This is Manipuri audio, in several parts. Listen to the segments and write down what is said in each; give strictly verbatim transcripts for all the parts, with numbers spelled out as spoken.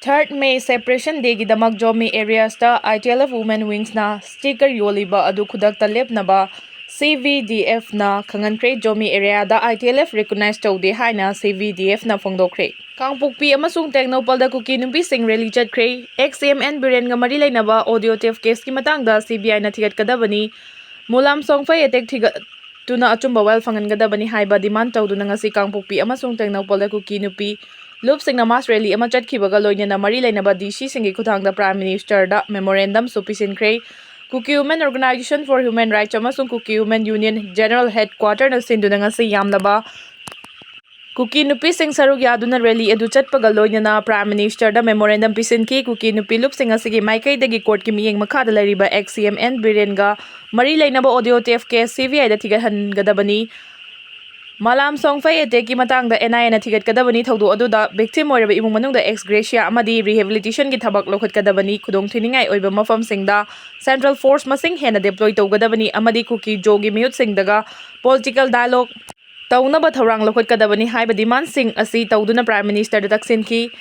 Third May Separation Dayꯒꯤꯗꯃꯛ Zomi areasꯇ I T L F Women Wingsꯅ sticker ꯌꯣꯜꯂꯤꯕ ꯑꯗꯨ ꯈꯨꯗꯛꯇ ꯂꯦꯞꯅꯕ C V D Fꯅ ꯈꯪꯍꯟꯈ꯭ꯔꯦ꯫ Zomi areaꯗ I T L F recognize ꯇꯧꯗꯦ ꯍꯥꯏꯅ C V D Fꯅ ꯐꯣꯡꯗꯣꯛꯈ꯭ꯔꯦ꯫ ꯀꯥꯡꯄꯣꯛꯄꯤ ꯑꯃꯁꯨꯡ ꯇꯦꯡꯅꯧꯄꯜꯗ ꯀꯨꯀꯤ ꯅꯨꯄꯤꯁꯤꯡ rally ꯆꯠꯈ꯭ꯔꯦ꯫ Ex C M N ꯕꯤꯔꯦꯟꯒ ꯃꯔꯤ ꯂꯩꯅꯕ audio tape caseꯀꯤ ꯃꯇꯥꯡꯗ C B Iꯅ ꯊꯤꯒꯠꯀꯗꯕꯅꯤ꯫ ꯃꯨꯂꯥꯝ ꯁꯣꯡꯐꯩ attack ꯊꯤꯒꯠꯇꯨꯅ ꯑꯆꯨꯝꯕ ꯋꯥꯌꯦꯜ ꯐꯪꯍꯟꯒꯗꯕꯅꯤ ꯍꯥꯏꯕ demand ꯇꯧꯗꯨꯅ ꯉꯁꯤ ꯀꯥꯡꯄꯣꯛꯄꯤ ꯑꯃꯁꯨꯡ ꯇꯦꯡꯅꯧꯄꯜꯗ ꯀꯨꯀꯤ ꯅꯨꯄꯤ ꯂꯨꯞꯁꯤꯡꯅ mass rally ꯑꯃ ꯆꯠꯈꯤꯕꯒ ꯂꯣꯏꯅꯅ ꯃꯔꯤ ꯂꯩꯅꯕ D Cꯁꯤꯡꯒꯤ ꯈꯨꯠꯊꯥꯡꯗ Prime Ministerꯗ memorandumꯁꯨ ꯄꯤꯁꯤꯟꯈ꯭ꯔꯦ꯫ Kuki Women Organisation for Human Rights ꯑꯃꯁꯨꯡ Kuki Women Union General Headquarterꯅ ꯁꯤꯟꯗꯨꯅ ꯉꯁꯤ ꯌꯥꯝꯂꯕ ꯀꯨꯀꯤ ꯅꯨꯄꯤꯁꯤꯡ ꯁꯔꯨꯛ ꯌꯥꯗꯨꯅ rally ꯑꯗꯨ ꯆꯠꯄꯒ ꯂꯣꯏꯅꯅ Prime Ministerꯗ memorandum ꯄꯤꯁꯤꯟꯈꯤ꯫ ꯀꯨꯀꯤ ꯅꯨꯄꯤ ꯂꯨꯞꯁꯤꯡ ꯑꯁꯤꯒꯤ ꯃꯥꯏꯀꯩꯗꯒꯤ courtꯀꯤ ꯃꯤꯠꯌꯦꯡ ꯃꯈꯥꯗ ꯂꯩꯔꯤꯕ ex C M N ꯕꯤꯔꯦꯟꯒ ꯃꯔꯤ ꯂꯩꯅꯕ audio tape case C B Iꯗ ꯊꯤꯒꯠꯍꯟꯒꯗꯕꯅꯤ꯫ ꯃꯂꯥꯝ ꯁꯣꯡꯐꯩ attackꯀꯤ ꯃꯇꯥꯡꯗ N I Aꯅ ꯊꯤꯒꯠꯀꯗꯕꯅꯤ꯫ ꯊꯧꯗꯣꯛ ꯑꯗꯨꯗ victim ꯑꯣꯏꯔꯕ ꯏꯃꯨꯡ ꯃꯅꯨꯡꯗ ex gratia ꯑꯃꯗꯤ rehabilitationꯒꯤ ꯊꯕꯛ ꯂꯧꯈꯠꯀꯗꯕꯅꯤ꯫ ꯈꯨꯗꯣꯡꯊꯤꯅꯤꯡꯉꯥꯏ ꯑꯣꯏꯕ ꯃꯐꯝꯁꯤꯡꯗ central force ꯃꯁꯤꯡ ꯍꯦꯟꯅ deploy ꯇꯧꯒꯗꯕꯅꯤ ꯑꯃꯗꯤ ꯀꯨꯀꯤ ꯖꯣꯒꯤ ꯃꯤꯍꯨꯠꯁꯤꯡꯗꯒ political dialogue ꯇꯧꯅꯕ ꯊꯧꯔꯥꯡ ꯂꯧꯈꯠꯀꯗꯕꯅꯤ ꯍꯥꯏꯕ demandꯁꯤꯡ ꯑꯁꯤ ꯇꯧꯗꯨꯅ Prime Ministerꯗ ꯇꯛꯁꯤꯟꯈꯤ꯫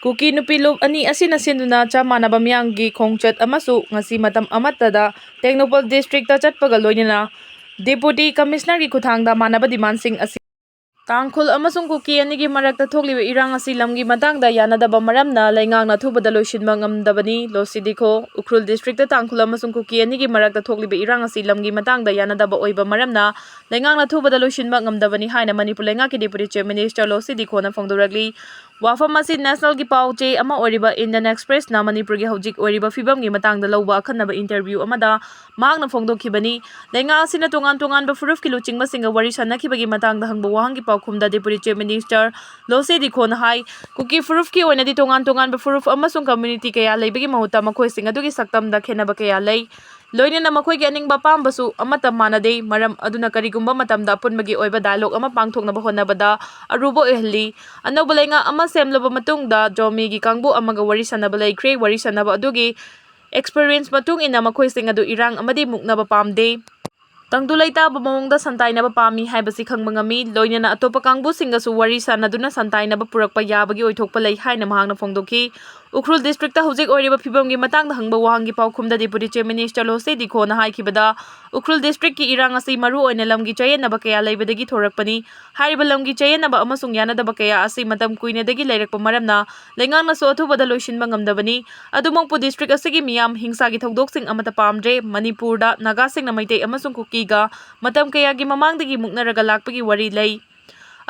ꯀꯨꯀꯤ ꯅꯨꯄꯤ ꯂꯨꯞ ꯑꯅꯤ ꯑꯁꯤꯅ ꯁꯤꯟꯗꯨꯅ ꯆꯞ ꯃꯥꯟꯅꯕ ꯃꯤꯌꯥꯝꯒꯤ ꯈꯣꯡꯆꯠ ꯑꯃꯁꯨ ꯉꯁꯤ ꯃꯇꯝ ꯑꯃꯠꯇꯗ ꯇꯦꯡꯅꯧꯄꯜ districtꯇ ꯆꯠꯄꯒ ꯂꯣꯏꯅꯅ Deputy Commissionerꯒꯤ ꯈꯨꯠꯊꯥꯡꯗ ꯃꯥꯟꯅꯕ demandꯁꯤꯡ ꯑꯁꯤ ꯇꯥꯡꯈꯨꯜ ꯑꯃꯁꯨꯡ ꯀꯨꯀꯤ ꯑꯅꯤꯒꯤ ꯃꯔꯛꯇ ꯊꯣꯛꯂꯤꯕ ꯏꯔꯥꯡ ꯑꯁꯤ ꯂꯝꯒꯤ ꯃꯇꯥꯡꯗ ꯌꯥꯅꯗꯕ ꯃꯔꯝꯅ ꯂꯩꯉꯥꯛꯅ ꯑꯊꯨꯕꯗ ꯂꯣꯏꯁꯤꯟꯕ ꯉꯝꯗꯕꯅꯤ, ꯂꯣꯁꯤ ꯗꯤꯈꯣ꯫ ꯎꯈ꯭ꯔꯨꯜ districtꯇ ꯇꯥꯡꯈꯨꯜ ꯑꯃꯁꯨꯡ ꯀꯨꯀꯤ ꯑꯅꯤꯒꯤ ꯃꯔꯛꯇ ꯊꯣꯛꯂꯤꯕ ꯏꯔꯥꯡ ꯑꯁꯤ ꯂꯝꯒꯤ ꯃꯇꯥꯡꯗ ꯌꯥꯅꯗꯕ ꯑꯣꯏꯕ ꯃꯔꯝꯅ ꯂꯩꯉꯥꯛꯅ ꯑꯊꯨꯕꯗ ꯂꯣꯏꯁꯤꯟꯕ ꯉꯝꯗꯕꯅꯤ ꯍꯥꯏꯅ ꯃꯅꯤꯄꯨꯔ ꯂꯩꯉꯥꯛꯀꯤ Deputy Chief Minister ꯂꯣꯁꯤ ꯗꯤꯈꯣꯅ ꯐꯣꯡꯗꯣꯔꯛꯂꯤ꯫ ꯋꯥꯐꯝ ꯑꯁꯤ nationalꯒꯤ ꯄꯥꯎ ꯆꯦ ꯑꯃ ꯑꯣꯏꯔꯤꯕ Indian Expressꯅ ꯃꯅꯤꯄꯨꯔꯒꯤ ꯍꯧꯖꯤꯛ ꯑꯣꯏꯔꯤꯕ ꯐꯤꯕꯝꯒꯤ ꯃꯇꯥꯡꯗ ꯂꯧꯕ ꯑꯈꯟꯅꯕ interview ꯑꯃꯗ ꯃꯍꯥꯛꯅ ꯐꯣꯡꯗꯣꯛꯈꯤꯕꯅꯤ꯫ ꯂꯩꯉꯥꯛ ꯑꯁꯤꯅ ꯇꯣꯉꯥꯟ ꯇꯣꯉꯥꯟꯕ ꯐꯨꯔꯨꯞꯀꯤ ꯂꯨꯆꯤꯡꯕꯁꯤꯡꯒ ꯋꯥꯔꯤ ꯁꯥꯟꯅꯈꯤꯕꯒꯤ ꯃꯇꯥꯡꯗ ꯍꯪꯕ ꯋꯥꯍꯪꯒꯤ ꯄꯥꯎꯈꯨꯝꯗ Deputy Chief Minister ꯂꯣꯁꯤ ꯗꯤꯈꯣꯅ ꯍꯥꯏ, ꯀꯨꯀꯤ ꯐꯨꯔꯨꯞꯀꯤ ꯑꯣꯏꯅꯗꯤ ꯇꯣꯉꯥꯟ ꯇꯣꯉꯥꯟꯕ ꯐꯨꯔꯨꯞ ꯑꯃꯁꯨꯡ community ꯀꯌꯥ ꯂꯩꯕꯒꯤ ꯃꯍꯨꯠꯇ ꯃꯈꯣꯏꯁꯤꯡ ꯑꯗꯨꯒꯤ ꯁꯛꯇꯝꯗ ꯈꯦꯠꯅꯕ ꯀꯌꯥ ꯂꯩ꯫ ꯂꯣꯏꯅꯅ ꯃꯈꯣꯏꯒꯤ ꯑꯅꯤꯡꯕ ꯑꯄꯥꯝꯕꯁꯨ ꯑꯃꯠꯇ ꯃꯥꯟꯅꯗꯦ꯫ ꯃꯔꯝ ꯑꯗꯨꯅ ꯀꯔꯤꯒꯨꯝꯕ ꯃꯇꯝꯗ ꯑꯄꯨꯟꯕꯒꯤ ꯑꯣꯏꯕ dialogue ꯑꯃ ꯄꯥꯡꯊꯣꯛꯅꯕ ꯍꯣꯠꯅꯕꯗ ꯑꯔꯨꯕ ꯑꯣꯏꯍꯜꯂꯤ꯫ ꯑꯅꯧꯕ ꯂꯩꯉꯥꯛ ꯑꯃ ꯁꯦꯝꯂꯕ ꯃꯇꯨꯡꯗ ꯖꯣꯃꯤꯒꯤ ꯀꯥꯡꯕꯨ ꯑꯃꯒ ꯋꯥꯔꯤ ꯁꯥꯟꯅꯕ ꯂꯩꯈ꯭ꯔꯦ꯫ ꯋꯥꯔꯤ ꯁꯥꯟꯅꯕ ꯑꯗꯨꯒꯤ experience ꯃꯇꯨꯡ ꯏꯟꯅ ꯃꯈꯣꯏꯁꯤꯡ ꯑꯗꯨ ꯏꯔꯥꯡ ꯑꯃꯗꯤ ꯃꯨꯛꯅꯕ ꯄꯥꯝꯗꯦ꯫ ꯇꯪꯗꯨ ꯂꯩꯇꯥꯕ ꯃꯑꯣꯡꯗ ꯁꯟꯇꯥꯏꯅꯕ ꯄꯥꯝꯃꯤ ꯍꯥꯏꯕꯁꯤ ꯈꯪꯕ ꯉꯝꯃꯤ꯫ ꯂꯣꯏꯅꯅ ꯑꯇꯣꯞꯄ ꯀꯥꯡꯕꯨꯁꯤꯡꯒꯁꯨ ꯋꯥꯔꯤ ꯁꯥꯟꯅꯗꯨꯅ ꯁꯟꯇꯥꯏꯅꯕ ꯄꯨꯔꯛꯄ ꯌꯥꯕꯒꯤ ꯑꯣꯏꯊꯣꯛꯄ ꯂꯩ ꯍꯥꯏꯅ ꯃꯍꯥꯛꯅ ꯐꯣꯡꯗꯣꯛꯈꯤ꯫ ꯎꯈ꯭ꯔꯨꯜ districtꯇ ꯍꯧꯖꯤꯛ ꯑꯣꯏꯔꯤꯕ ꯐꯤꯕꯝꯒꯤ ꯃꯇꯥꯡꯗ ꯍꯪꯕ ꯋꯥꯍꯪꯒꯤ ꯄꯥꯎꯈꯨꯝꯗ Deputy Chief Minister ꯂꯣꯁꯤ ꯗꯤꯈꯣꯅ ꯍꯥꯏꯈꯤꯕꯗ, ꯎꯈ꯭ꯔꯨꯜ districtꯀꯤ ꯏꯔꯥꯡ ꯑꯁꯤ ꯃꯔꯨ ꯑꯣꯏꯅ ꯂꯝꯒꯤ ꯆꯌꯦꯠꯅꯕ ꯀꯌꯥ ꯂꯩꯕꯗꯒꯤ ꯊꯣꯔꯛꯄꯅꯤ꯫ ꯍꯥꯏꯔꯤꯕ ꯂꯝꯒꯤ ꯆꯌꯦꯠꯅꯕ ꯑꯃꯁꯨꯡ ꯌꯥꯅꯗꯕ ꯀꯌꯥ ꯑꯁꯤ ꯃꯇꯝ ꯀꯨꯏꯅꯗꯒꯤ ꯂꯩꯔꯛꯄ ꯃꯔꯝꯅ ꯂꯩꯉꯥꯛꯅꯁꯨ ꯑꯊꯨꯕꯗ ꯂꯣꯏꯁꯤꯟꯕ ꯉꯝꯗꯕꯅꯤ꯫ ꯑꯗꯨꯃꯛꯄꯨ district ꯑꯁꯤꯒꯤ ꯃꯤꯌꯥꯝ ꯍꯤꯡꯁꯥꯒꯤ ꯊꯧꯗꯣꯛꯁꯤꯡ ꯑꯃꯠꯇ ꯄꯥꯝꯗ꯭ꯔꯦ꯫ ꯃꯅꯤꯄꯨꯔꯗ ꯅꯥꯒꯥꯁꯤꯡꯅ ꯃꯩꯇꯩ ꯑꯃꯁꯨꯡ ꯀꯨꯀꯤꯒ ꯃꯇꯝ ꯀꯌꯥꯒꯤ ꯃꯃꯥꯡꯗꯒꯤ ꯃꯨꯛꯅꯔꯒ ꯂꯥꯛꯄꯒꯤ ꯋꯥꯔꯤ ꯂꯩ꯫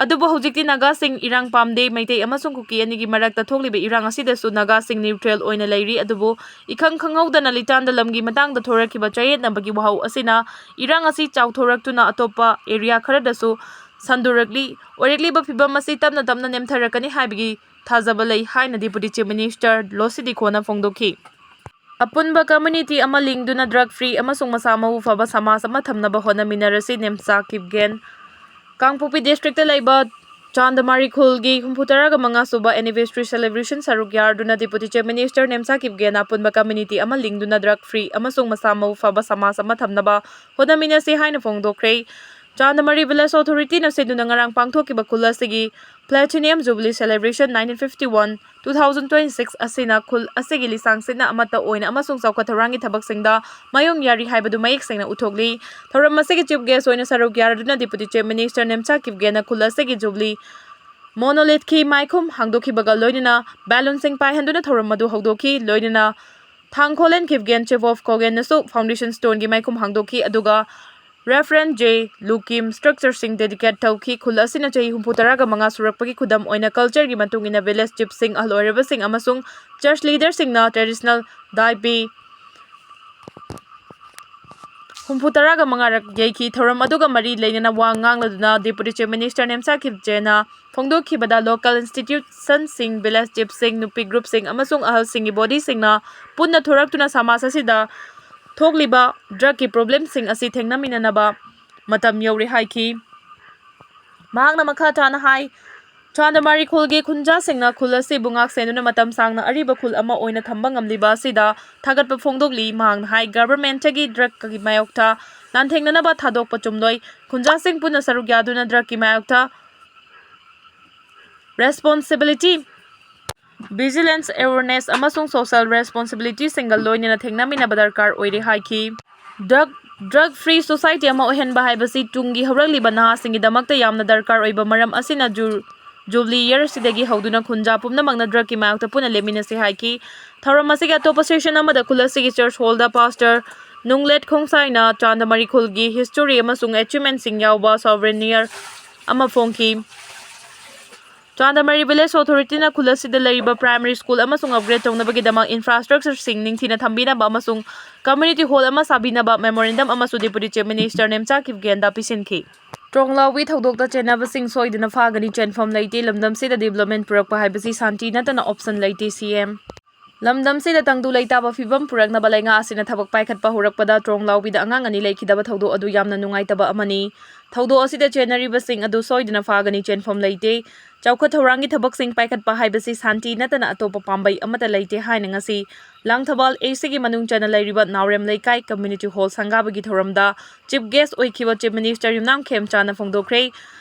ꯑꯗꯨꯕꯨ ꯍꯧꯖꯤꯛꯇꯤ ꯅꯥꯒꯥꯁꯤꯡ ꯏꯔꯥꯡ ꯄꯥꯝꯗꯦ꯫ ꯃꯩꯇꯩ ꯑꯃꯁꯨꯡ ꯀꯨꯀꯤ ꯑꯅꯤꯒꯤ ꯃꯔꯛꯇ ꯊꯣꯛꯂꯤꯕ ꯏꯔꯥꯡ ꯑꯁꯤꯗꯁꯨ ꯅꯥꯒꯥꯁꯤꯡ neutral ꯑꯣꯏꯅ ꯂꯩꯔꯤ꯫ ꯑꯗꯨꯕꯨ ꯏꯈꯪ ꯈꯪꯍꯧꯗꯅ ꯂꯤꯇꯥꯟꯗ ꯂꯝꯒꯤ ꯃꯇꯥꯡꯗ ꯊꯣꯔꯛꯈꯤꯕ ꯆꯌꯦꯠꯅꯕꯒꯤ ꯋꯥꯍꯧ ꯑꯁꯤꯅ ꯏꯔꯥꯡ ꯑꯁꯤ ꯆꯥꯎꯊꯣꯔꯛꯇꯨꯅ ꯑꯇꯣꯞꯄ area ꯈꯔꯗꯁꯨ ꯁꯟꯗꯣꯔꯛꯂꯤ꯫ ꯑꯣꯏꯔꯛꯂꯤꯕ ꯐꯤꯕꯝ ꯑꯁꯤ ꯇꯞꯅ ꯇꯞꯅ ꯅꯦꯝꯊꯔꯛꯀꯅꯤ ꯍꯥꯏꯕꯒꯤ ꯊꯥꯖꯕ ꯂꯩ ꯍꯥꯏꯅ Deputy Chief Minister ꯂꯣꯁꯤ ꯗꯤꯈꯣꯅ ꯐꯣꯡꯗꯣꯛꯈꯤ꯫ ꯑꯄꯨꯟꯕ community ꯑꯃ ꯂꯤꯡꯗꯨꯅ drug free ꯑꯃꯁꯨꯡ ꯃꯁꯥ ꯃꯎ ꯐꯕ ꯁꯃꯥꯖ ꯑꯃ ꯊꯝꯅꯕ ꯍꯣꯠꯅꯃꯤꯟꯅꯔꯁꯤ, ꯅꯦꯝꯆꯥ ꯀꯤꯞꯒꯦꯟ꯫ ꯀꯥꯡꯄꯣꯛꯄꯤ districtꯇ ꯂꯩꯕ ꯆꯥꯟꯗꯃꯥꯔꯤ ꯈꯨꯜꯒꯤ ꯍꯨꯝꯐꯨ ꯇꯔꯥꯒ ꯃꯉꯥ ꯁꯨꯕ anniversary celebration ꯁꯔꯨꯛ ꯌꯥꯗꯨꯅ Deputy Chief Minister ꯅꯦꯝꯆꯥ ꯀꯤꯞꯒꯦꯟꯅ ꯑꯄꯨꯟꯕ community ꯑꯃ ꯂꯤꯡꯗꯨꯅ drug free ꯑꯃꯁꯨꯡ ꯃꯁꯥ ꯃꯎ ꯐꯕ ꯁꯃꯥꯖ ꯑꯃ ꯊꯝꯅꯕ ꯍꯣꯠꯅꯃꯤꯟꯅꯁꯤ ꯍꯥꯏꯅ ꯐꯣꯡꯗꯣꯛꯈ꯭ꯔꯦ꯫ ꯆꯥꯟꯗꯃꯥꯔꯤ village authorityꯅ ꯁꯤꯟꯗꯨꯅ ꯉꯔꯥꯡ ꯄꯥꯡꯊꯣꯛꯈꯤꯕ ꯈꯨꯜ ꯑꯁꯤꯒꯤ Platinum Jubilee Celebration nineteen fifty one, two thousand twenty six ꯑꯁꯤꯅ ꯈꯨꯜ ꯑꯁꯤꯒꯤ ꯂꯤꯁꯥꯡ ꯁꯤꯠꯅ ꯑꯃꯠꯇ ꯑꯣꯏꯅ ꯑꯃꯁꯨꯡ ꯆꯥꯎꯈꯠ ꯊꯧꯔꯥꯡꯒꯤ ꯊꯕꯛꯁꯤꯡꯗ ꯃꯥꯌꯣꯡ ꯌꯥꯔꯤ ꯍꯥꯏꯕꯗꯨ ꯃꯌꯦꯛ ꯁꯦꯡꯅ ꯎꯠꯊꯣꯛꯂꯤ꯫ ꯊꯧꯔꯝ ꯑꯁꯤꯒꯤ chief guest ꯑꯣꯏꯅ ꯁꯔꯨꯛ ꯌꯥꯔꯗꯨꯅ Deputy Chief Minister ꯅꯦꯝꯆꯥ ꯀꯤꯞꯒꯦꯟꯅ ꯈꯨꯜ ꯑꯁꯤꯒꯤ Jubilee monolithꯀꯤ ꯃꯥꯏꯈꯨꯝ ꯍꯥꯡꯗꯣꯛꯈꯤꯕꯒ ꯂꯣꯏꯅꯅ balloonꯁꯤꯡ ꯄꯥꯏꯍꯟꯗꯨꯅ ꯊꯧꯔꯝ ꯑꯗꯨ ꯍꯧꯗꯣꯛꯈꯤ꯫ ꯂꯣꯏꯅꯅ ꯊꯥꯡꯈꯣꯂꯦꯟ ꯀꯤꯞꯒꯦꯟ, Chief of Kogenꯅꯁꯨ foundation stoneꯒꯤ ꯃꯥꯏꯈꯨꯝ ꯍꯥꯡꯗꯣꯛꯈꯤ꯫ ꯑꯗꯨꯒ Reverend J Lukim structureꯁꯤꯡ dedicate ꯇꯧꯈꯤ꯫ ꯈꯨꯜ ꯑꯁꯤꯅ ꯆꯍꯤ ꯍꯨꯝꯐꯨ ꯇꯔꯥꯒ ꯃꯉꯥ ꯁꯨꯔꯛꯄꯒꯤ ꯈꯨꯗꯝ ꯑꯣꯏꯅ cultureꯒꯤ ꯃꯇꯨꯡ ꯏꯟꯅ village chiefꯁꯤꯡ, ꯑꯍꯜ ꯑꯣꯏꯔꯕꯁꯤꯡ ꯑꯃꯁꯨꯡ church leaderꯁꯤꯡꯅ traditional ꯗꯥꯏꯕꯤ ꯍꯨꯝꯐꯨ ꯇꯔꯥꯒ ꯃꯉꯥꯔꯛ ꯌꯩꯈꯤ꯫ ꯊꯧꯔꯝ ꯑꯗꯨꯒ ꯃꯔꯤ ꯂꯩꯅꯅ ꯋꯥ ꯉꯥꯡꯂꯗꯨꯅ Deputy Chief Minister Nemcha ꯀꯤꯞꯒꯦꯟꯅ ꯐꯣꯡꯗꯣꯛꯈꯤꯕꯗ local institutionꯁꯤꯡ, village chiefꯁꯤꯡ, ꯅꯨꯄꯤ groupꯁꯤꯡ ꯑꯃꯁꯨꯡ ꯑꯍꯜꯁꯤꯡꯒꯤ bodyꯁꯤꯡꯅ ꯄꯨꯟꯅ ꯊꯣꯔꯛꯇꯨꯅ ꯁꯃꯥꯖ ꯑꯁꯤꯗ ꯊꯣꯛꯂꯤꯕ drugꯀꯤ problemꯁꯤꯡ ꯑꯁꯤ ꯊꯦꯡꯅꯃꯤꯟꯅꯅꯕ ꯃꯇꯝ ꯌꯧꯔꯦ ꯍꯥꯏꯈꯤ꯫ ꯃꯍꯥꯛꯅ ꯃꯈꯥ ꯇꯥꯅ ꯍꯥꯏ, ꯆꯥꯟꯗꯃꯥꯔꯤ ꯈꯨꯜꯒꯤ ꯈꯨꯟꯖꯥꯁꯤꯡꯅ ꯈꯨꯜ ꯑꯁꯤꯕꯨ ꯉꯥꯛꯁꯦꯟꯗꯨꯅ ꯃꯇꯝ ꯁꯥꯡꯅ ꯑꯔꯤꯕ ꯈꯨꯜ ꯑꯃ ꯑꯣꯏꯅ ꯊꯝꯕ ꯉꯝꯂꯤꯕ ꯑꯁꯤꯗ ꯊꯥꯒꯠꯄ ꯐꯣꯡꯗꯣꯛꯂꯤ꯫ ꯃꯍꯥꯛꯅ ꯍꯥꯏ, ꯒꯚꯔꯟꯃꯦꯟꯠꯇꯒꯤ ꯗ꯭ꯔꯒꯀꯤ ꯃꯥꯌꯣꯛꯇ ꯂꯥꯟꯊꯦꯡꯅꯅꯕ ꯊꯥꯗꯣꯛꯄ ꯆꯨꯝꯂꯣꯏ꯫ ꯈꯨꯟꯖꯥꯁꯤꯡ ꯄꯨꯟꯅ ꯁꯔꯨꯛ ꯌꯥꯗꯨꯅ ꯗ꯭ꯔꯒꯀꯤ ꯃꯥꯌꯣꯛꯇ ꯔꯦꯁꯄꯣꯟꯁꯤꯕꯤꯂꯤꯇꯤ, ꯚꯤꯖꯤꯂꯦꯟꯁ ꯑꯦꯋꯦꯔꯅꯦꯁ ꯑꯃꯁꯨꯡ ꯁꯣꯁꯤꯌꯦꯜ ꯔꯦꯁꯄꯣꯟꯁꯤꯕꯤꯂꯤꯇꯤꯁꯤꯡꯒ ꯂꯣꯏꯅꯅ ꯊꯦꯡꯅꯃꯤꯟꯅꯕ ꯗꯔꯀꯥꯔ ꯑꯣꯏꯔꯦ ꯍꯥꯏꯈꯤ꯫ ꯗ꯭ꯔꯒ, ꯗ꯭ꯔꯒ ꯐ꯭ꯔꯤ ꯁꯣꯁꯥꯏꯇꯤ ꯑꯃ ꯑꯣꯏꯍꯟꯕ ꯍꯥꯏꯕꯁꯤ ꯇꯨꯡꯒꯤ ꯍꯧꯔꯛꯂꯤꯕ ꯅꯍꯥꯁꯤꯡꯒꯤꯗꯃꯛꯇ ꯌꯥꯝꯅ ꯗꯔꯀꯥꯔ ꯑꯣꯏꯕ ꯃꯔꯝ ꯑꯁꯤꯅ ꯖꯨ-, ꯖꯨꯕꯂꯤ ꯏꯌꯔ ꯑꯁꯤꯗꯒꯤ ꯍꯧꯗꯨꯅ ꯈꯨꯟꯖꯥ ꯄꯨꯝꯅꯃꯛꯅ ꯗ꯭ꯔꯒꯀꯤ ꯃꯥꯌꯣꯛꯇ ꯄꯨꯟꯅ ꯂꯦꯞꯃꯤꯟꯅꯁꯤ ꯍꯥꯏꯈꯤ꯫ ꯊꯧꯔꯝ ꯑꯁꯤꯒꯤ ꯑꯇꯣꯞꯄ ꯁꯦꯁꯟ ꯑꯃꯗ ꯈꯨꯜ ꯑꯁꯤꯒꯤ ꯆꯔꯆ ꯍꯣꯜꯗ ꯄꯥꯁꯇꯔ ꯅꯨꯡꯂꯦꯠ ꯈꯣꯡꯁꯥꯏꯅ ꯆꯥꯟꯗꯃꯥꯔꯤ ꯈꯨꯜꯒꯤ ꯍꯤꯁꯇꯣꯔꯤ ꯑꯃꯁꯨꯡ ꯑꯦꯆꯤꯞꯃꯦꯟꯠꯁꯤꯡ ꯌꯥꯎꯕ ꯁꯣꯚꯦꯅꯤꯌꯔ ꯑꯃ ꯐꯣꯡꯈꯤ꯫ ꯆꯥꯟꯗꯃꯥꯔꯤ ꯚꯤꯂꯦꯖ ꯑꯣꯊꯣꯔꯤꯇꯤꯅ ꯈꯨꯜ ꯑꯁꯤꯗ ꯂꯩꯔꯤꯕ ꯄ꯭ꯔꯥꯏꯃꯔꯤ ꯁ꯭ꯀꯨꯜ ꯑꯃꯁꯨꯡ ꯑꯞꯒ꯭ꯔꯦꯗ ꯇꯧꯅꯕꯒꯤꯗꯃꯛ ꯏꯟꯐ꯭ꯔꯥꯁ꯭ꯇ꯭ꯔꯛꯆꯔꯁꯤꯡ ꯅꯤꯡꯊꯤꯅ ꯊꯝꯕꯤꯅꯕ ꯑꯃꯁꯨꯡ ꯀꯝꯃ꯭ꯌꯨꯅꯤꯇꯤ ꯍꯣꯜ ꯑꯃ ꯁꯥꯕꯤꯅꯕ ꯃꯦꯃꯣꯔꯦꯟꯗꯝ ꯑꯃꯁꯨ ꯗꯦꯄꯨꯇꯤ ꯆꯤꯐ ꯃꯤꯅꯤꯁꯇꯔ ꯅꯦꯝꯆꯥ ꯀꯤꯞꯒꯦꯟꯗ ꯄꯤꯁꯤꯟꯈꯤ꯫ ꯇ꯭ꯔꯣꯡꯂꯥꯎꯕꯤ ꯊꯧꯗꯣꯛꯇ ꯆꯦꯟꯅꯕꯁꯤꯡ ꯁꯣꯏꯗꯅ ꯐꯥꯒꯅꯤ, ꯆꯦꯟꯐꯝ ꯂꯩꯇꯦ, ꯂꯝꯗꯝꯁꯤꯗ ꯗꯤꯕꯦꯂꯞꯃꯦꯟꯠ ꯄꯨꯔꯛꯄ ꯍꯥꯏꯕꯁꯤ ꯁꯥꯟꯇꯤ ꯅꯠꯇꯅ ꯑꯣꯞꯁꯟ ꯂꯩꯇꯦ, ꯁꯤ ꯑꯦꯝ꯫ ꯂꯝꯗꯝꯁꯤꯗ ꯇꯪꯗꯨ ꯂꯩꯇꯥꯕ ꯐꯤꯕꯝ ꯄꯨꯔꯛꯅꯕ ꯂꯩꯉꯥꯛ ꯑꯁꯤꯅ ꯊꯕꯛ ꯄꯥꯏꯈꯠꯄ ꯍꯧꯔꯛꯄꯗ ꯇ꯭ꯔꯣꯡꯂꯥꯎꯕꯤꯗ ꯑꯉꯥꯡ ꯑꯅꯤ ꯂꯩꯈꯤꯗꯕ ꯊꯧꯗꯣꯛ ꯑꯗꯨ ꯌꯥꯝꯅ ꯅꯨꯡꯉꯥꯏꯇꯕ ꯑꯃꯅꯤ꯫ ꯊꯧꯗꯣꯛ ꯑꯁꯤꯗ ꯆꯦꯟꯅꯔꯤꯕꯁꯤꯡ ꯑꯗꯨ ꯁꯣꯏꯗꯅ ꯐꯥꯒꯅꯤ, ꯆꯦꯟꯐꯝ ꯂꯩꯇꯦ꯫ ꯆꯥꯎꯈꯠ ꯊꯧꯔꯥꯡꯒꯤ ꯊꯕꯛꯁꯤꯡ ꯄꯥꯏꯈꯠꯄ ꯍꯥꯏꯕꯁꯤ ꯁꯥꯟꯇꯤ ꯅꯠꯇꯅ ꯑꯇꯣꯞꯄ ꯄꯥꯝꯕꯩ ꯑꯃꯠꯇ ꯂꯩꯇꯦ ꯍꯥꯏꯅ ꯉꯁꯤ ꯂꯥꯡꯊꯕꯥꯜ ꯑꯦ ꯁꯤꯒꯤ ꯃꯅꯨꯡ ꯆꯟꯅ ꯂꯩꯔꯤꯕ ꯅꯥꯎꯔꯦꯝ ꯂꯩꯀꯥꯏ ꯀꯝꯃ꯭ꯌꯨꯅꯤꯇꯤ ꯍꯣꯜ ꯁꯪꯒꯥꯕꯒꯤ ꯊꯧꯔꯝꯗ ꯆꯤꯐ ꯒꯦꯁ ꯑꯣꯏꯈꯤꯕ ꯆꯤꯐ ꯃꯤꯅꯤꯁꯇꯔ ꯌꯨꯝꯅꯥꯝ ꯈꯦꯝꯆꯥꯅ ꯐꯣꯡꯗꯣꯛꯈ꯭ꯔꯦ꯫